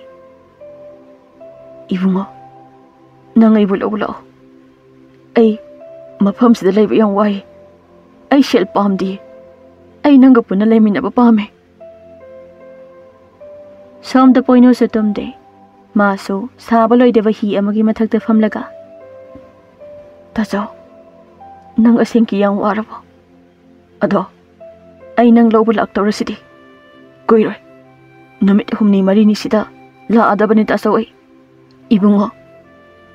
"ꯏꯕꯨꯡꯉꯣ, ꯅꯪ ꯑꯩꯕꯨ ꯂꯧꯕ ꯂꯥꯛꯑꯣ꯫ ꯑꯩ ꯃꯐꯝꯁꯤꯗ ꯂꯩꯕ ꯌꯥꯝ ꯋꯥꯏ꯫ ꯑꯩ ꯁꯦꯜ ꯄꯥꯝꯗꯦ꯫ ꯑꯩ ꯅꯪꯒ ꯄꯨꯟꯅ ꯂꯩꯃꯤꯟꯅꯕ ꯄꯥꯝꯃꯦ꯫" ꯁꯣꯝꯗ ꯄꯣꯏꯅꯨꯁꯨ ꯇꯨꯝꯗꯦ꯫ ꯃꯥꯁꯨ ꯁꯥꯕ ꯂꯣꯏꯗꯕ ꯍꯤ ꯑꯃꯒꯤ ꯃꯊꯛꯇ ꯐꯝꯂꯒ, "ꯇꯥꯆꯧ, ꯅꯪ ꯑꯁꯦꯡꯀꯤ ꯌꯥꯝ ꯋꯥꯔꯕꯣ? ꯑꯗꯣ ꯑꯩ ꯅꯪ ꯂꯧꯕ ꯂꯥꯛꯇꯧꯔꯁꯤꯗꯤ꯫ ꯀꯨꯏꯔꯣꯏ, ꯅꯨꯃꯤꯠ ꯍꯨꯝꯅꯤ ꯃꯔꯤꯅꯤꯁꯤꯗ ꯂꯥꯛꯑꯗꯕꯅꯤ ꯇꯥꯆꯧ ꯑꯩ꯫ ꯏꯕꯨꯡꯉꯣ,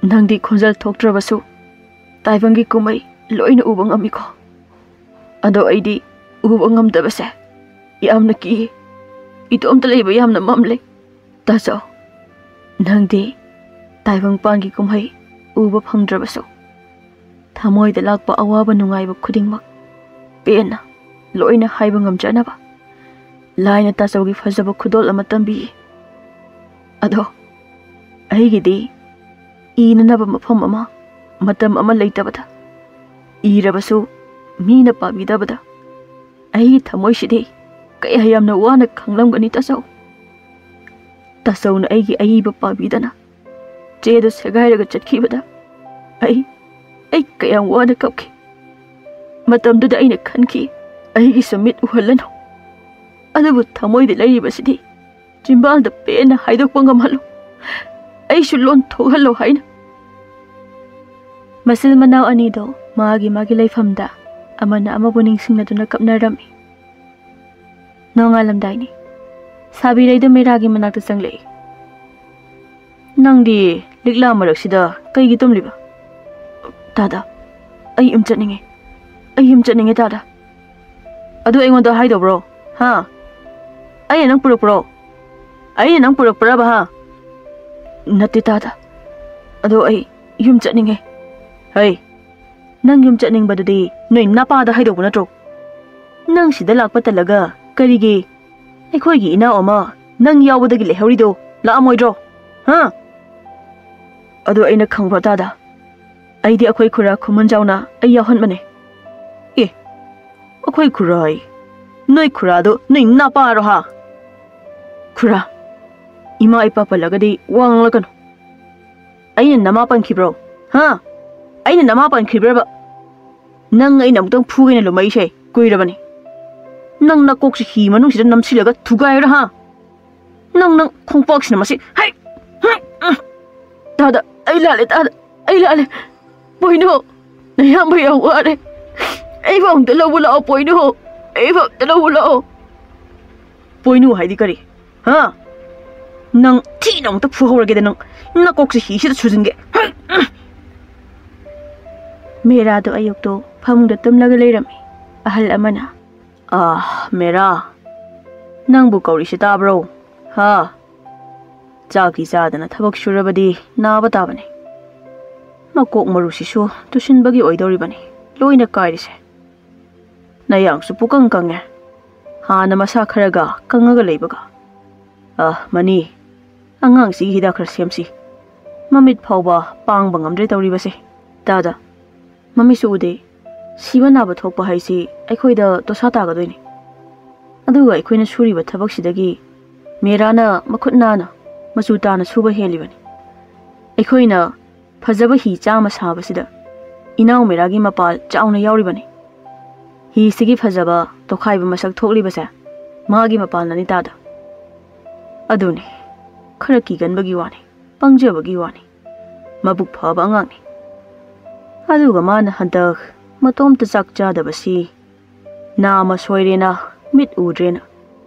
ꯅꯪꯗꯤ ꯈꯣꯟꯖꯦꯜ ꯊꯣꯛꯇ꯭ꯔꯕꯁꯨ ꯇꯥꯏꯕꯪꯒꯤ ꯀꯨꯝꯍꯩ ꯂꯣꯏꯅ ꯎꯕ ꯉꯝꯃꯤꯀꯣ꯫ ꯑꯗꯣ ꯑꯩꯗꯤ ꯎꯕ ꯉꯝꯗꯕꯁꯦ ꯌꯥꯝꯅ ꯀꯤ꯫ ꯏꯇꯣꯝꯇ ꯂꯩꯕ ꯌꯥꯝꯅ ꯃꯝꯂꯦ꯫ ꯇꯥꯆꯧ, ꯅꯪꯗꯤ ꯇꯥꯏꯕꯪꯄꯥꯟꯒꯤ ꯀꯨꯝꯍꯩ ꯎꯕ ꯐꯪꯗ꯭ꯔꯕꯁꯨ ꯊꯃꯣꯏꯗ ꯂꯥꯛꯄ ꯑꯋꯥꯕ ꯅꯨꯡꯉꯥꯏꯕ ꯈꯨꯗꯤꯡꯃꯛ ꯄꯦꯟꯅ ꯂꯣꯏꯅ ꯍꯥꯏꯕ ꯉꯝꯖꯅꯕ ꯂꯥꯏꯅ ꯇꯥꯆꯧꯒꯤ ꯐꯖꯕ ꯈꯨꯗꯣꯜ ꯑꯃ ꯇꯝꯕꯤꯌꯦ꯫ ꯑꯗꯣ ꯑꯩꯒꯤꯗꯤ ꯏꯅꯅꯕ ꯃꯐꯝ ꯑꯃ, ꯃꯇꯝ ꯑꯃ ꯂꯩꯇꯕꯗ, ꯏꯔꯕꯁꯨ ꯃꯤꯅ ꯄꯥꯕꯤꯗꯕꯗ ꯑꯩꯒꯤ ꯊꯃꯣꯏꯁꯤꯗꯤ ꯀꯌꯥ ꯌꯥꯝꯅ ꯋꯥꯅ ꯈꯪꯂꯝꯒꯅꯤ ꯇꯥꯆꯧ꯫ ꯇꯥꯆꯧꯅ ꯑꯩꯒꯤ ꯑꯏꯕ ꯄꯥꯕꯤꯗꯅ ꯆꯦꯗꯨ ꯁꯦꯒꯥꯏꯔꯒ ꯆꯠꯈꯤꯕꯗ ꯑꯩ, ꯑꯩ ꯀꯌꯥꯝ ꯋꯥꯅ ꯀꯞꯈꯤ꯫ ꯃꯇꯝꯗꯨꯗ ꯑꯩꯅ ꯈꯟꯈꯤ, ꯑꯩꯒꯤꯁꯨ ꯃꯤꯠ ꯎꯍꯜꯂꯅꯨ꯫ ꯑꯗꯨꯕꯨ ꯊꯃꯣꯏꯗ ꯂꯩꯔꯤꯕꯁꯤꯗꯤ ꯆꯤꯝꯕꯥꯜꯗ ꯄꯦꯟꯅ ꯍꯥꯏꯗꯣꯛꯄ ꯉꯝꯍꯜꯂꯨ꯫ ꯑꯩꯁꯨ ꯂꯣꯟ ꯊꯣꯛꯍꯜꯂꯣ ꯍꯥꯏꯅ꯫ ꯃꯆꯤꯟ ꯃꯅꯥꯎ ꯑꯅꯤꯗꯣ ꯃꯥꯒꯤ ꯃꯥꯒꯤ ꯂꯩꯐꯝꯗ ꯑꯃꯅ ꯑꯃꯕꯨ ꯅꯤꯡꯁꯤꯡꯅꯗꯨꯅ ꯀꯞꯅꯔꯝꯃꯤ꯫ ꯅꯣꯡꯉꯥꯜꯂꯝꯗꯥꯏꯅꯤ꯫ ꯁꯥꯕꯤꯔꯩꯗ ꯃꯦꯔꯥꯒꯤ ꯃꯅꯥꯛꯇ ꯆꯪꯂꯛꯏ꯫ "ꯅꯪꯗꯤ ꯂꯤꯛꯂꯥ ꯃꯔꯛꯁꯤꯗ ꯀꯩꯒꯤ ꯇꯨꯝꯂꯤꯕ?" "ꯇꯥꯗ, ꯑꯩ ꯌꯨꯝ ꯆꯠꯅꯤꯡꯉꯦ꯫ ꯑꯩ ꯌꯨꯝ ꯆꯠꯅꯤꯡꯉꯦ ꯇꯥꯗ꯫" "ꯑꯗꯨ ꯑꯩꯉꯣꯟꯗ ꯍꯥꯏꯗꯧꯕ꯭ꯔꯣ? ꯍꯥ? ꯑꯩꯅ ꯅꯪ ꯄꯨꯔꯛꯄ꯭ꯔꯣ? ꯑꯩꯅ ꯅꯪ ꯄꯨꯔꯛꯄ꯭ꯔꯕ, ꯍꯥ?" "ꯅꯠꯇꯦ ꯇꯥꯗ꯫ ꯑꯗꯣ ꯑꯩ ꯌꯨꯝ ꯆꯠꯅꯤꯡꯉꯦ꯫ ꯍꯩ, ꯅꯪ ꯌꯨꯝ ꯆꯠꯅꯤꯡꯕꯗꯨꯗꯤ ꯅꯣꯏ ꯅꯄꯥꯗ ꯍꯥꯏꯗꯧꯕ ꯅꯠꯇ꯭ꯔꯣ? ꯅꯪ ꯁꯤꯗ ꯂꯥꯛꯄ ꯇꯜꯂꯒ ꯀꯔꯤꯒꯤ ꯑꯩꯈꯣꯏꯒꯤ ꯏꯅꯥꯎ ꯑꯃ ꯅꯪ ꯌꯥꯎꯕꯗꯒꯤ ꯂꯩꯍꯧꯔꯤꯗꯣ ꯂꯥꯛꯑꯝꯃꯣꯏꯗ꯭ꯔꯣ? ꯍꯥ? ꯑꯗꯣ ꯑꯩꯅ ꯈꯪꯕ꯭ꯔꯣ ꯇꯥꯗ? ꯑꯩꯗꯤ ꯑꯩꯈꯣꯏ ꯈꯨꯔꯥ ꯈꯨꯃꯟꯖꯥꯎꯅ ꯑꯩ ꯌꯥꯎꯍꯟꯕꯅꯦ꯫ ꯑꯦ, ꯑꯩꯈꯣꯏ ꯈꯨꯔꯥ ꯍꯥꯏ? ꯅꯣꯏ ꯈꯨꯔꯥꯗꯣ ꯅꯣꯏ ꯅꯄꯥꯔꯣ ꯍꯥ? ꯈꯨꯔꯥ, ꯏꯃꯥ ꯏꯄꯥ ꯄꯜꯂꯒꯗꯤ ꯋꯥ ꯉꯥꯡꯂꯛꯀꯅꯨ꯫ ꯑꯩꯅ ꯅꯃꯥ ꯄꯟꯈꯤꯕ꯭ꯔꯣ? ꯍꯥ? ꯑꯩꯅ ꯅꯃꯥ ꯄꯟꯈꯤꯕ꯭ꯔꯕ? ꯅꯪ ꯑꯩꯅ ꯑꯃꯨꯛꯇꯪ ꯐꯨꯒꯦꯅ ꯂꯨꯝꯃꯛꯏꯁꯦ ꯀꯨꯏꯔꯕꯅꯤ꯫ ꯅꯪ ꯅꯀꯣꯛꯁꯦ ꯍꯤ ꯃꯅꯨꯡꯁꯤꯗ ꯅꯝꯁꯤꯜꯂꯒ ꯊꯨꯒꯥꯏꯔꯣ ꯍꯥ? ꯅꯪ, ꯅꯪ ꯈꯣꯡꯄꯥꯛꯁꯤꯅ ꯃꯁꯤ꯫ ꯍꯩ! ꯇꯥꯗ, ꯑꯩ ꯂꯥꯜꯂꯦ, ꯇꯥꯗ, ꯑꯩ ꯂꯥꯜꯂꯦ꯫ ꯄꯣꯏꯅꯣ, ꯅꯌꯥꯝꯕ ꯌꯥꯝ ꯋꯥꯔꯦ꯫ ꯑꯩꯕꯨ ꯑꯝꯇ ꯂꯧꯕ ꯂꯥꯛꯑꯣ, ꯄꯣꯏꯅꯣ꯫ ꯑꯩꯕꯨ ꯑꯝꯇ ꯂꯧꯕ ꯂꯥꯛꯑꯣ꯫ ꯄꯣꯏꯅꯨ ꯍꯥꯏꯗꯤ ꯀꯔꯤ? ꯍꯥ? ꯅꯪ ꯊꯤꯅ ꯑꯃꯨꯛꯇ ꯐꯨꯍꯧꯔꯒꯦꯗ ꯅꯪ꯫ ꯅꯀꯣꯛꯁꯦ ꯍꯤꯁꯤꯗ ꯁꯨꯖꯤꯟꯒꯦ꯫ ꯃꯦꯔꯥꯗꯣ ꯑꯌꯨꯛꯇꯣ ꯐꯃꯨꯡꯗ ꯇꯨꯝꯂꯒ ꯂꯩꯔꯝꯃꯤ꯫ ꯑꯍꯜ ꯑꯃꯅ, "ꯑꯥ, ꯃꯦꯔꯥ, ꯅꯪꯕꯨ ꯀꯧꯔꯤꯁꯤ ꯇꯥꯕ꯭ꯔꯣ? ꯍꯥ? ꯆꯥꯛꯇꯤ ꯆꯥꯗꯅ ꯊꯕꯛ ꯁꯨꯔꯕꯗꯤ ꯅꯥꯕ ꯇꯥꯕꯅꯤ꯫ ꯃꯀꯣꯛ ꯃꯔꯨꯁꯤꯁꯨ ꯇꯨꯁꯤꯟꯕꯒꯤ ꯑꯣꯏꯗꯧꯔꯤꯕꯅꯤ ꯂꯣꯏꯅ ꯀꯥꯏꯔꯤꯁꯦ꯫ ꯅꯌꯥꯡꯁꯨ ꯄꯨꯀꯪ ꯀꯪꯉꯦ꯫ ꯍꯥꯟꯅ ꯃꯁꯥ ꯈꯔꯒ ꯀꯪꯉꯒ ꯂꯩꯕꯒ꯫ ꯑ, ꯃꯅꯤ, ꯑꯉꯥꯡꯁꯤꯒꯤ ꯍꯤꯗꯥꯛ ꯈꯔ ꯁꯦꯝꯁꯤ꯫ ꯃꯃꯤꯠ ꯐꯥꯎꯕ ꯄꯥꯡꯕ ꯉꯝꯗ꯭ꯔꯦ ꯇꯧꯔꯤꯕꯁꯦ꯫ ꯇꯥꯗ, ꯃꯃꯤꯠꯁꯨ ꯎꯗꯦ꯫ ꯁꯤꯕ ꯅꯥꯕ ꯊꯣꯛꯄ ꯍꯥꯏꯁꯤ ꯑꯩꯈꯣꯏꯗ ꯗꯣꯁꯥ ꯇꯥꯒꯗꯣꯏꯅꯤ꯫ ꯑꯗꯨꯒ ꯑꯩꯈꯣꯏꯅ ꯁꯨꯔꯤꯕ ꯊꯕꯛꯁꯤꯗꯒꯤ ꯃꯦꯔꯥꯅ ꯃꯈꯨꯠ ꯅꯥꯟꯅ ꯃꯆꯨ ꯇꯥꯅ ꯁꯨꯕ ꯍꯦꯜꯂꯤꯕꯅꯤ꯫ ꯑꯩꯈꯣꯏꯅ ꯐꯖꯕ ꯍꯤ ꯆꯥꯝꯃ ꯁꯥꯕꯁꯤꯗ ꯏꯅꯥꯎ ꯃꯦꯔꯥꯒꯤ ꯃꯄꯥꯜ ꯆꯥꯎꯅ ꯌꯥꯎꯔꯤꯕꯅꯤ꯫ ꯍꯤꯁꯤꯒꯤ ꯐꯖꯕ ꯇꯣꯈꯥꯏꯕ ꯃꯁꯛ ꯊꯣꯛꯂꯤꯕꯁꯦ ꯃꯥꯒꯤ ꯃꯄꯥꯜꯅꯅꯤ ꯇꯥꯗ꯫ ꯑꯗꯨꯅꯤ, ꯈꯔ ꯀꯤꯒꯟꯕꯒꯤ ꯋꯥꯅꯤ, ꯄꯪꯖꯕꯒꯤ ꯋꯥꯅꯤ꯫ ꯃꯕꯨꯛ ꯐꯕ ꯑꯉꯥꯡꯅꯤ꯫ ꯑꯗꯨꯒ ꯃꯥꯅ ꯍꯟꯗꯛ ꯃꯇꯣꯝꯇ ꯆꯥꯛ ꯆꯥꯗꯕꯁꯤ ꯅꯥꯃ ꯁꯣꯏꯔꯦꯅ, ꯃꯤꯠ ꯎꯗ꯭ꯔꯦꯅ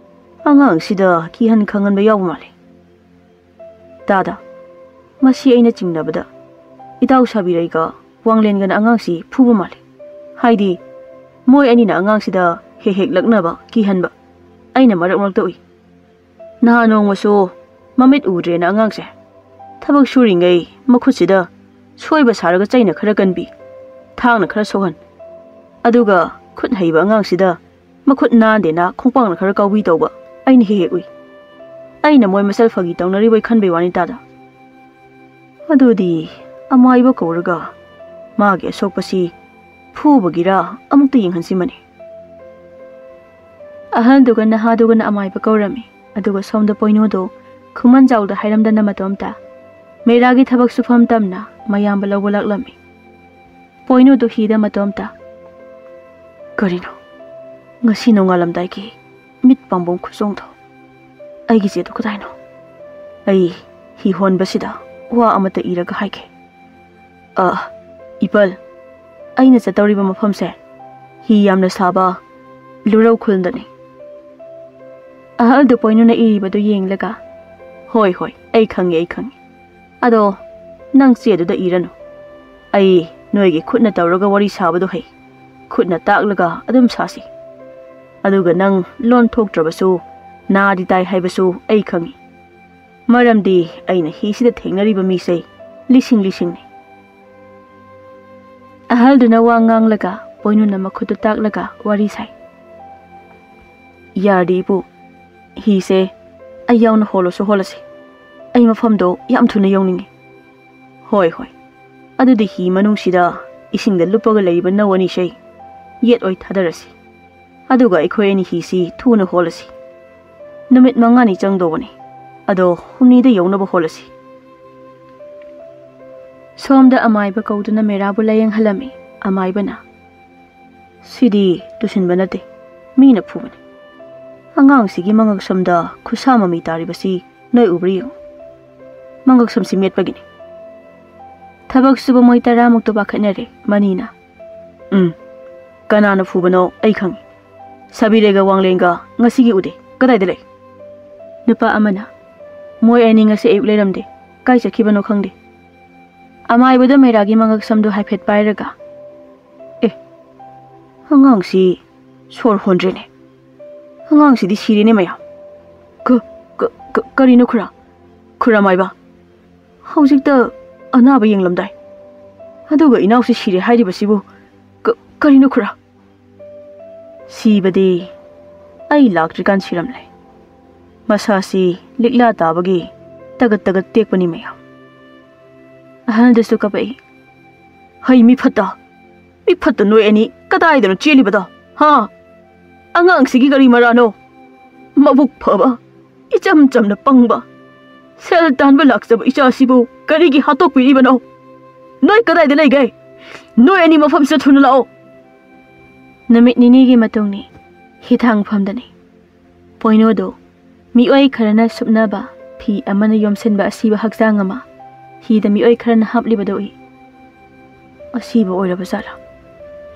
ꯑꯉꯥꯡꯁꯤꯗ ꯀꯤꯍꯟ ꯈꯪꯍꯟꯕ ꯌꯥꯎꯕ ꯃꯥꯜꯂꯤ꯫ ꯇꯥꯗ, ꯃꯁꯤ ꯑꯩꯅ ꯆꯤꯡꯅꯕꯗ ꯏꯇꯥꯎ ꯁꯥꯕꯤꯔꯩꯒ ꯋꯥꯡꯂꯦꯟꯒꯅ ꯑꯉꯥꯡꯁꯤ ꯐꯨꯕ ꯃꯥꯜꯂꯤ꯫ ꯍꯥꯏꯗꯤ, ꯃꯣꯏ ꯑꯅꯤꯅ ꯑꯉꯥꯡꯁꯤꯗ ꯍꯦꯛ ꯍꯦꯛ ꯂꯛꯅꯕ, ꯀꯤꯍꯟꯕ ꯑꯩꯅ ꯃꯔꯛ ꯃꯔꯛꯇ ꯎꯏ꯫ ꯅꯍꯥꯟ ꯅꯣꯡꯃꯁꯨ ꯃꯃꯤꯠ ꯎꯗ꯭ꯔꯦꯅ ꯑꯉꯥꯡꯁꯦ ꯊꯕꯛ ꯁꯨꯔꯤꯉꯩ ꯃꯈꯨꯠꯁꯤꯗ ꯁꯣꯏꯕ ꯁꯥꯔꯒ ꯆꯩꯅ ꯈꯔ ꯀꯟꯕꯤ, ꯊꯥꯡꯅ ꯈꯔ ꯁꯣꯛꯍꯟ, ꯑꯗꯨꯒ ꯈꯨꯠ ꯍꯩꯕ ꯑꯉꯥꯡꯁꯤꯗ ꯃꯈꯨꯠ ꯅꯥꯟꯗꯦꯅ ꯈꯣꯡꯄꯥꯛꯅ ꯈꯔ ꯀꯥꯎꯕꯤ ꯇꯧꯕ ꯑꯩꯅ ꯍꯦꯛ ꯍꯦꯛ ꯎꯏ꯫ ꯑꯩꯅ ꯃꯣꯏ ꯃꯁꯦꯜ ꯐꯥꯒꯤ ꯇꯧꯅꯔꯤꯕꯣꯏ ꯈꯟꯕꯩ ꯋꯥꯅꯤ ꯇꯥꯗ꯫ ꯑꯗꯨꯗꯤ ꯑꯃꯥꯏꯕ ꯀꯧꯔꯒ ꯃꯥꯒꯤ ꯑꯁꯣꯛꯄꯁꯤ ꯐꯨꯕꯒꯤꯔ ꯑꯃꯨꯛꯇ ꯌꯦꯡꯍꯟꯁꯤꯃꯅꯤ꯫ ꯑꯍꯜꯗꯨꯒ ꯅꯍꯥꯗꯨꯒꯅ ꯑꯃꯥꯏꯕ ꯀꯧꯔꯝꯃꯤ, ꯑꯗꯨꯒ ꯁꯣꯝꯗ ꯄꯣꯏꯅꯨꯗꯣ ꯈꯨꯃꯟꯖꯥꯎꯗ ꯍꯥꯏꯔꯝꯗꯅ ꯃꯇꯣꯝꯇ ꯃꯦꯔꯥꯒꯤ ꯊꯕꯛ ꯁꯨꯐꯝ ꯇꯝꯅ ꯃꯌꯥꯝꯕ ꯂꯧꯕ ꯂꯥꯛꯂꯝꯃꯤ꯫ ꯄꯣꯏꯅꯨꯗꯣ ꯍꯤꯗ ꯃꯇꯣꯝꯇ, "ꯀꯔꯤꯅꯣ? ꯉꯁꯤ ꯅꯣꯡꯉꯥꯜꯂꯝꯗꯥꯏꯒꯤ ꯃꯤꯠ ꯄꯥꯡꯕꯣꯝ ꯈꯨꯆꯣꯡꯗꯣ? ꯑꯩꯒꯤ ꯆꯦꯗꯣ ꯀꯗꯥꯏꯅꯣ? ꯑꯩ ꯍꯤ ꯍꯣꯟꯕꯁꯤꯗ ꯋꯥ ꯑꯃꯇ ꯏꯔꯒ ꯍꯥꯏꯒꯦ꯫ ꯑ, ꯏꯄꯜ, ꯑꯩꯅ ꯆꯠꯇꯧꯔꯤꯕ ꯃꯐꯝꯁꯦ ꯍꯤ ꯌꯥꯝꯅ ꯁꯥꯕ ꯂꯨꯔꯧ ꯈꯨꯜꯗꯅꯤ꯫" ꯑꯍꯜꯗꯨ ꯄꯣꯏꯅꯨꯅ ꯏꯔꯤꯕꯗꯨ ꯌꯦꯡꯂꯒ, "ꯍꯣꯏ, ꯍꯣꯏ, ꯑꯩ ꯈꯪꯉꯤ, ꯑꯩ ꯈꯪꯉꯤ꯫ ꯑꯗꯣ ꯅꯪ ꯆꯦꯗꯨꯗ ꯏꯔꯅꯨ꯫ ꯑꯩ ꯅꯣꯏꯒꯤ ꯈꯨꯠꯅ ꯇꯧꯔꯒ ꯋꯥꯔꯤ ꯁꯥꯕꯗꯣ ꯍꯩ꯫ ꯈꯨꯠꯅ ꯇꯥꯛꯂꯒ ꯑꯗꯨꯝ ꯁꯥꯁꯤ꯫ ꯑꯗꯨꯒ ꯅꯪ ꯂꯣꯟ ꯊꯣꯛꯇ꯭ꯔꯕꯁꯨ, ꯅꯥꯗꯤ ꯇꯥꯏ ꯍꯥꯏꯕꯁꯨ ꯑꯩ ꯈꯪꯉꯤ꯫ ꯃꯔꯝꯗꯤ ꯑꯩꯅ ꯍꯤꯁꯤꯗ ꯊꯦꯡꯅꯔꯤꯕ ꯃꯤꯁꯦ ꯂꯤꯁꯤꯡ ꯂꯤꯁꯤꯡꯅꯤ꯫" ꯑꯍꯜꯗꯨꯅ ꯋꯥ ꯉꯥꯡꯂꯒ ꯄꯣꯏꯅꯨꯅ ꯃꯈꯨꯠꯇꯨ ꯇꯥꯛꯂꯒ ꯋꯥꯔꯤ ꯁꯥꯏ꯫ "ꯌꯥꯔꯗꯤ ꯏꯄꯨ, ꯍꯤꯁꯦ ꯑꯩ ꯌꯥꯎꯅ ꯍꯣꯜꯂꯁꯨ ꯍꯣꯜꯂꯁꯤ꯫ ꯑꯩ ꯃꯐꯝꯗꯣ ꯌꯥꯝ ꯊꯨꯅ ꯌꯧꯅꯤꯡꯉꯤ꯫" "ꯍꯣꯏ, ꯍꯣꯏ꯫ ꯑꯗꯨꯗꯤ ꯍꯤ ꯃꯅꯨꯡꯁꯤꯗ ꯏꯁꯤꯡꯗ ꯂꯨꯞꯄꯒ ꯂꯩꯔꯤꯕ ꯅꯧ ꯑꯅꯤꯁꯦ ꯌꯦꯠ ꯑꯣꯏ ꯊꯥꯗꯔꯁꯤ꯫ ꯑꯗꯨꯒ ꯑꯩꯈꯣꯏ ꯑꯅꯤ ꯍꯤꯁꯤ ꯊꯨꯅ ꯍꯣꯜꯂꯁꯤ꯫ ꯅꯨꯃꯤꯠ ꯃꯉꯥꯅꯤ ꯆꯪꯗꯧꯕꯅꯤ꯫ ꯑꯗꯣ ꯍꯨꯝꯅꯤꯗ ꯌꯧꯅꯕ ꯍꯣꯜꯂꯁꯤ꯫" ꯁꯣꯝꯗ ꯑꯃꯥꯏꯕ ꯀꯧꯗꯨꯅ ꯃꯦꯔꯥꯕꯨ ꯂꯥꯌꯦꯡꯍꯜꯂꯝꯃꯤ꯫ ꯑꯃꯥꯏꯕꯅ, "ꯁꯤꯗꯤ ꯇꯨꯁꯤꯟꯕ ꯅꯠꯇꯦ, ꯃꯤꯅ ꯐꯨꯕꯅꯤ꯫ ꯑꯉꯥꯡꯁꯤꯒꯤ ꯃꯉꯛꯁꯝꯗ ꯈꯨꯠꯁꯥ ꯃꯃꯤ ꯇꯥꯔꯤꯕꯁꯤ ꯅꯣꯏ ꯎꯕ꯭ꯔꯥ ꯌꯦꯡꯉꯨ꯫ ꯃꯉꯛꯁꯝꯁꯤ ꯃꯦꯠꯄꯒꯤꯅꯤ꯫ ꯊꯕꯛ ꯁꯨꯕ ꯃꯣꯏ ꯇꯔꯥꯃꯨꯛꯇꯣ ꯄꯥꯈꯠꯅꯔꯦ꯫ ꯃꯅꯤꯅ, "ꯎꯝ, ꯀꯅꯥꯅ ꯐꯨꯕꯅꯣ ꯑꯩ ꯈꯪꯉꯤ꯫ ꯁꯕꯤꯔꯦꯒ ꯋꯥꯡꯂꯦꯟꯒ ꯉꯁꯤꯒꯤ ꯎꯗꯦ꯫ ꯀꯗꯥꯏꯗ ꯂꯩ?" ꯅꯨꯄꯥ ꯑꯃꯅ, "ꯃꯣꯏ ꯑꯅꯤ ꯉꯁꯤ ꯑꯌꯨꯛ ꯂꯩꯔꯝꯗꯦ꯫ ꯀꯥꯏ ꯆꯠꯈꯤꯕꯅꯣ ꯈꯪꯗꯦ꯫" ꯑꯃꯥꯏꯕꯗ ꯃꯦꯔꯥꯒꯤ ꯃꯉꯛꯁꯝꯗꯨ ꯍꯥꯏꯐꯦꯠ ꯄꯥꯏꯔꯒ, "ꯑꯦ, ꯑꯉꯥꯡꯁꯤ ꯁꯣꯔ ꯍꯣꯟꯗ꯭ꯔꯦꯅꯦ꯫ ꯑꯉꯥꯡꯁꯤꯗꯤ ꯁꯤꯔꯦꯅꯦ ꯃꯌꯥꯝ꯫ ꯀ-, ꯀ-, ꯀ-, ꯀꯔꯤꯅꯣ ꯈꯨꯔꯥ? ꯈꯨꯔꯥ ꯃꯥꯏꯕ, ꯍꯧꯖꯤꯛꯇ ꯑꯅꯥꯕ ꯌꯦꯡꯂꯝꯗꯥꯏ꯫ ꯑꯗꯨꯒ ꯏꯅꯥꯎꯁꯤ ꯁꯤꯔꯦ ꯍꯥꯏꯔꯤꯕꯁꯤꯕꯨ ꯀ- ꯀꯔꯤꯅꯣ ꯈꯨꯔꯥ? ꯁꯤꯕꯗꯤ ꯑꯩ ꯂꯥꯛꯇ꯭ꯔꯤꯀꯥꯟ ꯁꯤꯔꯝꯂꯦ꯫ ꯃꯁꯥꯁꯤ ꯂꯤꯛꯂꯥ ꯇꯥꯕꯒꯤ ꯇꯒꯠ ꯇꯒꯠ ꯇꯦꯛꯄꯅꯤ ꯃꯌꯥꯝ꯫ ꯑꯍꯜꯗꯨꯁꯨ ꯀꯞꯄꯛꯏ꯫ "ꯍꯩ ꯃꯤ ꯐꯠꯇ, ꯃꯤ ꯐꯠꯇ ꯅꯣꯏ ꯑꯅꯤ ꯀꯗꯥꯏꯗꯅꯣ ꯆꯦꯜꯂꯤꯕꯗꯣ? ꯍꯥ? ꯑꯉꯥꯡꯁꯤꯒꯤ ꯀꯔꯤ ꯃꯔꯥꯅꯣ? ꯃꯕꯨꯛ ꯐꯕ, ꯏꯆꯝ ꯆꯝꯅ ꯄꯪꯕ, ꯁꯦꯜ ꯇꯥꯟꯕ ꯂꯥꯛꯆꯕ ꯏꯆꯥꯁꯤꯕꯨ ꯀꯔꯤꯒꯤ ꯍꯥꯠꯇꯣꯛꯄꯤꯔꯤꯕꯅꯣ? ꯅꯣꯏ ꯀꯗꯥꯏꯗ ꯂꯩꯒꯦ? ꯅꯣꯏ ꯑꯅꯤ ꯃꯐꯝꯁꯤꯗ ꯊꯨꯅ ꯂꯥꯛꯑꯣ!" ꯅꯨꯃꯤꯠ ꯅꯤꯅꯤꯒꯤ ꯃꯇꯨꯡꯅꯤ꯫ ꯍꯤꯊꯥꯡꯐꯝꯗꯅꯤ꯫ ꯄꯣꯏꯅꯣꯗꯨ ꯃꯤꯑꯣꯏ ꯈꯔꯅ ꯁꯨꯞꯅꯕ ꯐꯤ ꯑꯃꯅ ꯌꯣꯝꯁꯤꯟꯕ ꯑꯁꯤꯕ ꯍꯛꯆꯥꯡ ꯑꯃ ꯍꯤꯗ ꯃꯤꯑꯣꯏ ꯈꯔꯅ ꯍꯥꯞꯂꯤꯕꯗꯨ ꯎꯏ꯫ ꯑꯁꯤꯕ ꯑꯣꯏꯔꯕ ꯖꯥꯠꯂꯥ?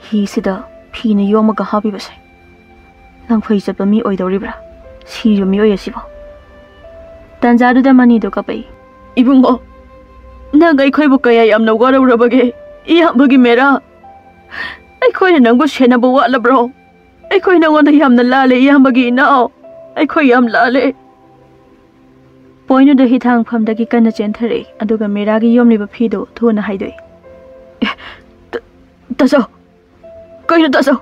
ꯍꯤꯁꯤꯗ ꯐꯤꯅ ꯌꯣꯝꯃꯒ ꯍꯥꯞꯄꯤꯕꯁꯦ꯫ ꯂꯪꯐꯩ ꯆꯠꯄ ꯃꯤ ꯑꯣꯏꯗꯧꯔꯤꯕ꯭ꯔꯥ ꯁꯤꯔꯤꯕ ꯃꯤꯑꯣꯏ ꯑꯁꯤꯕꯣ? ꯇꯥꯟꯖꯥꯗꯨꯗ ꯃꯅꯤꯗꯨ ꯀꯞꯄꯛꯏ꯫ "ꯏꯕꯨꯡꯉꯣ, ꯅꯪ ꯑꯩꯈꯣꯏꯕꯨ ꯀꯌꯥ ꯌꯥꯝꯅ ꯋꯥꯔꯧꯔꯕꯒꯦ? ꯏꯌꯥꯝꯕꯒꯤ ꯃꯦꯔꯥ, ꯑꯩꯈꯣꯏꯅ ꯅꯪꯕꯨ ꯁꯦꯟꯅꯕ ꯋꯥꯠꯂꯕ꯭ꯔꯣ? ꯑꯩꯈꯣꯏ ꯅꯉꯣꯟꯗ ꯌꯥꯝꯅ ꯂꯥꯜꯂꯦ, ꯏꯌꯥꯝꯕꯒꯤ ꯏꯅꯥꯎ꯫ ꯑꯩꯈꯣꯏ ꯌꯥꯝ ꯂꯥꯜꯂꯦ꯫" ꯄꯣꯏꯅꯨꯗ ꯍꯤꯊꯥꯡꯐꯝꯗꯒꯤ ꯀꯟꯅ ꯆꯦꯟꯊꯔꯛꯏ, ꯑꯗꯨꯒ ꯃꯦꯔꯥꯒꯤ ꯌꯣꯝꯂꯤꯕ ꯐꯤꯗꯨ ꯊꯨꯅ ꯍꯥꯏꯗꯣꯛꯏ꯫ "ꯑꯦ, ꯇ-, ꯇꯥꯆꯧ! ꯀꯩꯅꯣ ꯇꯥꯆꯧ?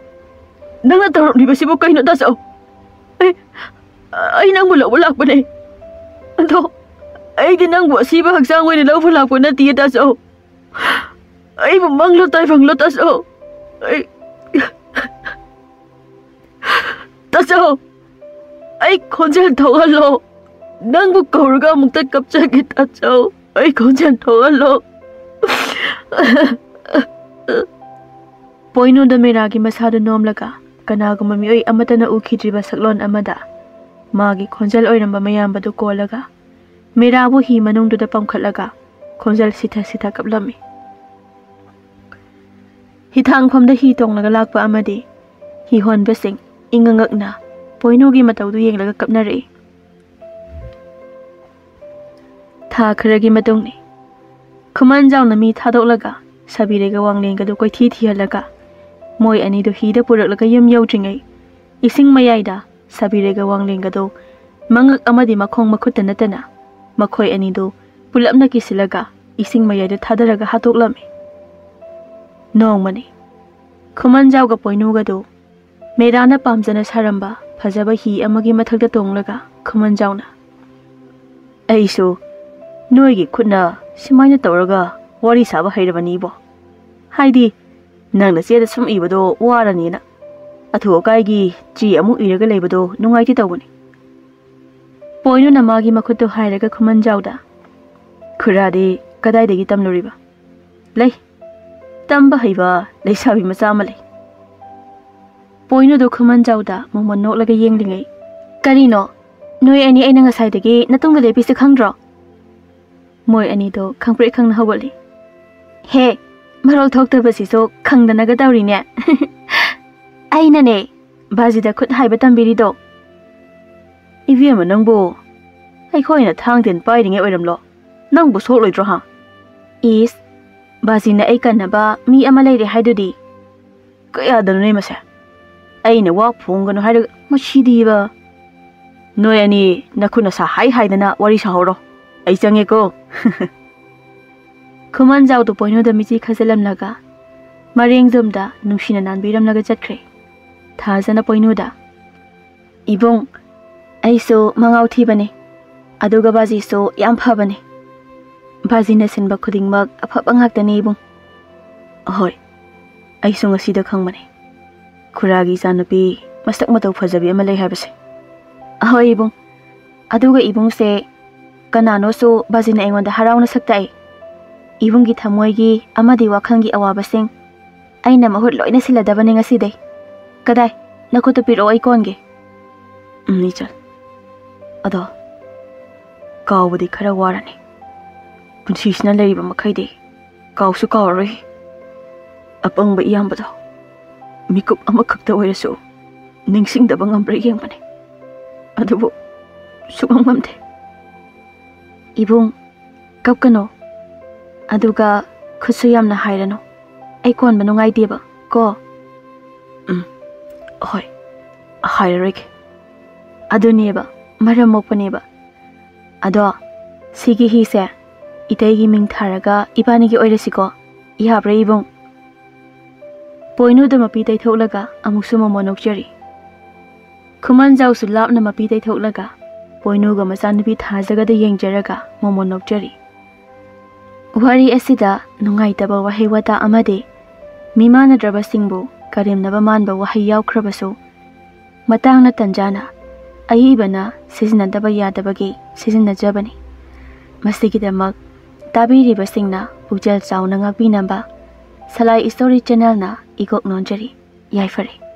ꯅꯪꯅ ꯇꯧꯔꯝꯂꯤꯕꯁꯤꯕꯨ ꯀꯩꯅꯣ ꯇꯥꯆꯧ? ꯑꯩ, ꯑꯩ ꯅꯪꯕꯨ ꯂꯧꯕ ꯂꯥꯛꯄꯅꯦ꯫ ꯑꯗꯣ ꯑꯩꯗꯤ ꯅꯪꯕꯨ ꯑꯁꯤꯕ ꯍꯛꯆꯥꯡ ꯑꯣꯏꯅ ꯂꯧꯕ ꯂꯥꯛꯄ ꯅꯠꯇꯤꯌꯦ ꯇꯥꯆꯧ꯫ ꯑꯩꯕꯨ ꯃꯪꯂꯣ ꯇꯥꯏꯕꯪꯂꯣ ꯇꯥꯆꯧ꯫ ꯑꯩ, ꯇꯥꯆꯧ, ꯑꯩ ꯈꯣꯟꯖꯦꯜ ꯊꯣꯛꯍꯜꯂꯣ꯫ ꯅꯪꯕꯨ ꯀꯧꯔꯒ ꯑꯃꯨꯛꯇ ꯀꯞꯆꯒꯦ ꯇꯥꯆꯧ꯫ ꯑꯩ ꯈꯣꯟꯖꯦꯜ ꯊꯣꯛꯍꯜꯂꯣ꯫" ꯄꯣꯏꯅꯨꯗ ꯃꯦꯔꯥꯒꯤ ꯃꯁꯥꯗꯨ ꯅꯣꯝꯂꯒ ꯀꯅꯥꯒꯨꯝꯕ ꯃꯤꯑꯣꯏ ꯑꯃꯠꯇꯅ ꯎꯈꯤꯗ꯭ꯔꯤꯕ ꯁꯛꯂꯣꯟ ꯑꯃꯗ ꯃꯥꯒꯤ ꯈꯣꯟꯖꯦꯜ ꯑꯣꯏꯔꯝꯕ ꯃꯌꯥꯝꯕꯗꯨ ꯀꯣꯜꯂꯒ ꯃꯦꯔꯥꯕꯨ ꯍꯤ ꯃꯅꯨꯡꯗꯨꯗ ꯄꯝꯈꯠꯂꯒ ꯈꯣꯟꯖꯦꯜ ꯁꯤꯊ ꯁꯤꯊ ꯀꯞꯂꯝꯃꯤ꯫ ꯍꯤꯊꯥꯡꯐꯝꯗ ꯍꯤ ꯇꯣꯡꯂꯒ ꯂꯥꯛꯄ ꯑꯃꯗꯤ ꯍꯤ ꯍꯣꯟꯕꯁꯤꯡ ꯏꯉꯛ ꯉꯛꯅ ꯄꯣꯏꯅꯨꯒꯤ ꯃꯇꯧꯗꯨ ꯌꯦꯡꯂꯒ ꯀꯞꯅꯔꯛꯏ꯫ ꯊꯥ ꯈꯔꯒꯤ ꯃꯇꯨꯡꯅꯤ꯫ ꯈꯨꯃꯟꯖꯥꯎꯅ ꯃꯤ ꯊꯥꯗꯣꯛꯂꯒ ꯁꯕꯤꯔꯒ ꯋꯥꯡꯂꯦꯟꯒꯗꯨ ꯀꯣꯏꯊꯤ ꯊꯤꯍꯜꯂꯒ ꯃꯣꯏ ꯑꯅꯤꯗꯨ ꯍꯤꯗ ꯄꯨꯔꯛꯂꯒ ꯌꯨꯝ ꯌꯧꯗ꯭ꯔꯤꯉꯩ ꯏꯁꯤꯡ ꯃꯌꯥꯏꯗ ꯁꯕꯤꯔꯒ ꯋꯥꯡꯂꯦꯟꯒꯗꯨ ꯃꯉꯛ ꯑꯃꯗꯤ ꯃꯈꯣꯡ ꯃꯈꯨꯠꯇ ꯅꯠꯇꯅ ꯃꯈꯣꯏ ꯑꯅꯤꯗꯨ ꯄꯨꯂꯞꯅ ꯀꯤꯁꯤꯜꯂꯒ ꯏꯁꯤꯡ ꯃꯌꯥꯏꯗ ꯊꯥꯗꯔꯒ ꯍꯥꯠꯇꯣꯛꯂꯝꯃꯤ꯫ ꯅꯣꯡꯃꯅꯤ, ꯈꯨꯃꯟꯖꯥꯎꯒ ꯄꯣꯏꯅꯨꯒꯗꯨ ꯃꯦꯔꯥꯅ ꯄꯥꯝꯖꯅ ꯁꯥꯔꯝꯕ ꯐꯖꯕ ꯍꯤ ꯑꯃꯒꯤ ꯃꯊꯛꯇ ꯇꯣꯡꯂꯒ ꯈꯨꯃꯟꯖꯥꯎꯅ, "ꯑꯩꯁꯨ ꯅꯣꯏꯒꯤ ꯈꯨꯠꯅ ꯁꯨꯃꯥꯏꯅ ꯇꯧꯔꯒ ꯋꯥꯔꯤ ꯁꯥꯕ ꯍꯩꯔꯕꯅꯤꯕꯣ꯫ ꯍꯥꯏꯗꯤ, ꯅꯪꯅ ꯆꯦꯗ ꯁꯨꯝ ꯏꯕꯗꯣ ꯋꯥꯔꯅꯤꯅ꯫ ꯑꯊꯨ ꯑꯀꯥꯏꯒꯤ ꯆꯦ ꯑꯃꯨꯛ ꯏꯔꯒ ꯂꯩꯕꯗꯣ ꯅꯨꯡꯉꯥꯏꯇꯦ ꯇꯧꯕꯅꯤ꯫" ꯄꯣꯏꯅꯨꯅ ꯃꯥꯒꯤ ꯃꯈꯨꯠꯇꯨ ꯍꯥꯏꯔꯒ ꯈꯨꯃꯟꯖꯥꯎꯗ, "ꯈꯨꯔꯥꯗꯤ ꯀꯗꯥꯏꯗꯒꯤ ꯇꯝꯂꯨꯔꯤꯕ?" "ꯂꯩ, ꯇꯝꯕ ꯍꯩꯕ ꯂꯩꯁꯥꯕꯤ ꯃꯆꯥ ꯑꯃ ꯂꯩ꯫" ꯄꯣꯏꯅꯨꯗꯣ ꯈꯨꯃꯟꯖꯥꯎꯗ ꯃꯣꯃꯣꯟ ꯅꯣꯛꯂꯒ ꯌꯦꯡꯂꯤꯉꯩ, "ꯀꯔꯤꯅꯣ? ꯅꯣꯏ ꯑꯅꯤ ꯑꯩꯅ ꯉꯁꯥꯏꯗꯒꯤ ꯅꯇꯨꯡꯗ ꯂꯦꯞꯄꯤꯁꯦ ꯈꯪꯗ꯭ꯔꯣ?" ꯃꯣꯏ ꯑꯅꯤꯗꯣ ꯈꯪꯄ꯭ꯔꯦꯛ ꯈꯪꯅ ꯍꯧꯒꯠꯂꯤ꯫ "ꯍꯦ, ꯃꯔꯣꯜ ꯊꯣꯛꯇꯕꯁꯤꯁꯨ ꯈꯪꯗꯅꯒ ꯇꯧꯔꯤꯅꯦ꯫" "ꯑꯩꯅꯅꯦ ꯕꯥꯖꯤꯗ ꯈꯨꯠ ꯍꯥꯏꯕ ꯇꯝꯕꯤꯔꯤꯗꯣ꯫" "ꯏꯕꯦꯝꯃ ꯅꯪꯕꯨ, ꯑꯩꯈꯣꯏꯅ ꯊꯥꯡ ꯇꯦꯟ ꯄꯥꯏꯔꯤꯉꯩ ꯑꯣꯏꯔꯝꯂꯣ? ꯅꯪꯕꯨ ꯁꯣꯛꯂꯣꯏꯗ꯭ꯔꯣ ꯍꯥ?" "ꯏꯁ, ꯕꯥꯖꯤꯅ ꯑꯩ ꯀꯟꯅꯕ ꯃꯤ ꯑꯃ ꯂꯩꯔꯦ ꯍꯥꯏꯗꯨꯗꯤ?" "ꯀꯌꯥꯗꯅꯣꯅꯦ ꯃꯁꯦ? ꯑꯩꯅ ꯋꯥ ꯐꯣꯡꯒꯅꯨ ꯍꯥꯏꯔꯒ ꯃꯁꯤꯗꯤꯕ꯫" "ꯅꯣꯏ ꯑꯅꯤ ꯅꯈꯨꯠ ꯅꯁꯥ ꯍꯥꯏ ꯍꯥꯏꯗꯅ ꯋꯥꯔꯤ ꯁꯥꯍꯧꯔꯣ, ꯑꯩ ꯆꯪꯉꯦꯀꯣ꯫" ꯈꯨꯃꯟꯖꯥꯎꯗꯣ ꯄꯣꯏꯅꯨꯗ ꯃꯤꯆꯤ ꯈꯖꯤꯜꯂꯝꯂꯒ ꯃꯔꯦꯡꯖꯣꯝꯗ ꯅꯨꯡꯁꯤꯅ ꯅꯥꯟꯕꯤꯔꯝꯂꯒ ꯆꯠꯈ꯭ꯔꯦ꯫ ꯊꯥꯖꯅ ꯄꯣꯏꯅꯨꯗ, "ꯏꯕꯨꯡ, ꯑꯩꯁꯨ ꯃꯉꯥꯎ ꯊꯤꯕꯅꯤ, ꯑꯗꯨꯒ ꯕꯥꯖꯤꯁꯨ ꯌꯥꯝ ꯐꯕꯅꯤ꯫ ꯕꯥꯖꯤꯅ ꯁꯤꯟꯕ ꯈꯨꯗꯤꯡꯃꯛ ꯑꯐꯕ ꯉꯥꯛꯇꯅꯤ ꯏꯕꯨꯡ꯫" "ꯑꯍꯣꯏ, ꯑꯩꯁꯨ ꯉꯁꯤꯗ ꯈꯪꯕꯅꯤ ꯈꯨꯔꯥꯒꯤ ꯏꯆꯥꯅꯨꯄꯤ ꯃꯁꯛ ꯃꯇꯧ ꯐꯖꯕꯤ ꯑꯃ ꯂꯩ ꯍꯥꯏꯕꯁꯦ꯫" "ꯑꯍꯣꯏ ꯏꯕꯨꯡ, ꯑꯗꯨꯒ ꯏꯕꯨꯡꯁꯦ ꯀꯅꯥꯅꯣꯁꯨ ꯕꯥꯖꯤꯅ ꯑꯩꯉꯣꯟꯗ ꯍꯔꯥꯎꯅ ꯁꯛꯇꯥꯛꯏ꯫ ꯏꯕꯨꯡꯒꯤ ꯊꯃꯣꯏꯒꯤ ꯑꯃꯗꯤ ꯋꯥꯈꯜꯒꯤ ꯑꯋꯥꯕꯁꯤꯡ ꯑꯩꯅ ꯃꯍꯨꯠ ꯂꯣꯏꯅ ꯁꯤꯜꯂꯗꯕꯅꯤ ꯉꯁꯤꯗꯩ꯫ ꯀꯗꯥꯏ, ꯅꯈꯨꯠꯇꯨ ꯄꯤꯔꯛꯑꯣ, ꯑꯩ ꯀꯣꯟꯒꯦ꯫" "ꯎꯝ, ꯏꯆꯜ꯫ ꯑꯗꯣ ꯀꯥꯎꯕꯗꯤ ꯈꯔ ꯋꯥꯔꯅꯤ꯫ ꯄꯨꯟꯁꯤꯁꯤꯅ ꯂꯩꯔꯤꯕ ꯃꯈꯩꯗꯤ ꯀꯥꯎꯁꯨ ꯀꯥꯎꯔꯔꯣꯏ꯫ ꯑꯄꯪꯕ ꯏꯌꯥꯝꯕꯗꯣ ꯃꯤꯀꯨꯞ ꯑꯃꯈꯛꯇ ꯑꯣꯏꯔꯁꯨ ꯅꯤꯡꯁꯤꯡꯗꯕ ꯉꯝꯕ꯭ꯔꯥ ꯌꯦꯡꯕꯅꯤ꯫ ꯑꯗꯨꯕꯨ ꯁꯨꯛꯉꯝ ꯉꯝꯗꯦ꯫" "ꯏꯕꯨꯡ, ꯀꯞꯀꯅꯣ꯫ ꯑꯗꯨꯒ ꯈꯨꯠꯁꯨ ꯌꯥꯝꯅ ꯍꯥꯏꯔꯅꯨ꯫ ꯑꯩ ꯀꯣꯟꯕ ꯅꯨꯡꯉꯥꯏꯇꯦꯕ ꯀꯣ꯫" "ꯎꯝ, ꯍꯣꯏ, ꯍꯥꯏꯔꯔꯣꯏꯒꯦ꯫" "ꯑꯗꯨꯅꯦꯕ, ꯃꯔꯝ ꯃꯣꯛꯄꯅꯦꯕ꯫ ꯑꯗꯣ ꯁꯤꯒꯤ ꯍꯤꯁꯦ ꯏꯇꯩꯒꯤ ꯃꯤꯡ ꯊꯥꯔꯒ ꯏꯕꯥꯅꯤꯒꯤ ꯑꯣꯏꯔꯁꯤꯀꯣ꯫ ꯌꯥꯕ꯭ꯔꯥ ꯏꯕꯨꯡ?" ꯄꯣꯏꯅꯨꯗ ꯃꯄꯤ ꯇꯩꯊꯣꯛꯂꯒ ꯑꯃꯨꯛꯁꯨ ꯃꯣꯃꯣꯟ ꯅꯣꯛꯆꯔꯤ꯫ ꯈꯨꯃꯟꯖꯥꯎꯁꯨ ꯂꯥꯞꯅ ꯃꯄꯤ ꯇꯩꯊꯣꯛꯂꯒ ꯄꯣꯏꯅꯨꯒ ꯃꯆꯥꯅꯨꯄꯤ ꯊꯥꯖꯒꯗ ꯌꯦꯡꯖꯔꯒ ꯃꯣꯃꯣꯟ ꯅꯣꯛꯆꯔꯤ꯫ ꯋꯥꯔꯤ ꯑꯁꯤꯗ ꯅꯨꯡꯉꯥꯏꯇꯕ ꯋꯥꯍꯩ ꯋꯥꯇꯥ ꯑꯃꯗꯤ ꯃꯤꯃꯥꯟꯅꯗ꯭ꯔꯕꯁꯤꯡꯕꯨ ꯀꯔꯦꯝꯅꯕ ꯃꯥꯟꯕ ꯋꯥꯍꯩ ꯌꯥꯎꯈ꯭ꯔꯕꯁꯨ, ꯃꯇꯥꯡꯅ ꯇꯟꯖꯥꯅ ꯑꯏꯕꯅ ꯁꯤꯖꯤꯟꯅꯗꯕ ꯌꯥꯗꯕꯒꯤ ꯁꯤꯖꯤꯟꯅꯖꯕꯅꯤ꯫ ꯃꯁꯤꯒꯤꯗꯃꯛ ꯇꯥꯕꯤꯔꯤꯕꯁꯤꯡꯅ ꯄꯨꯛꯆꯦꯜ ꯆꯥꯎꯅ ꯉꯥꯛꯄꯤꯅꯕ ꯁꯂꯥꯏ ꯁ꯭ꯇꯣꯔꯤ ꯆꯦꯅꯦꯜꯅ ꯏꯀꯣꯛ ꯅꯣꯟꯖꯔꯤ꯫ ꯌꯥꯏꯐꯔꯦ꯫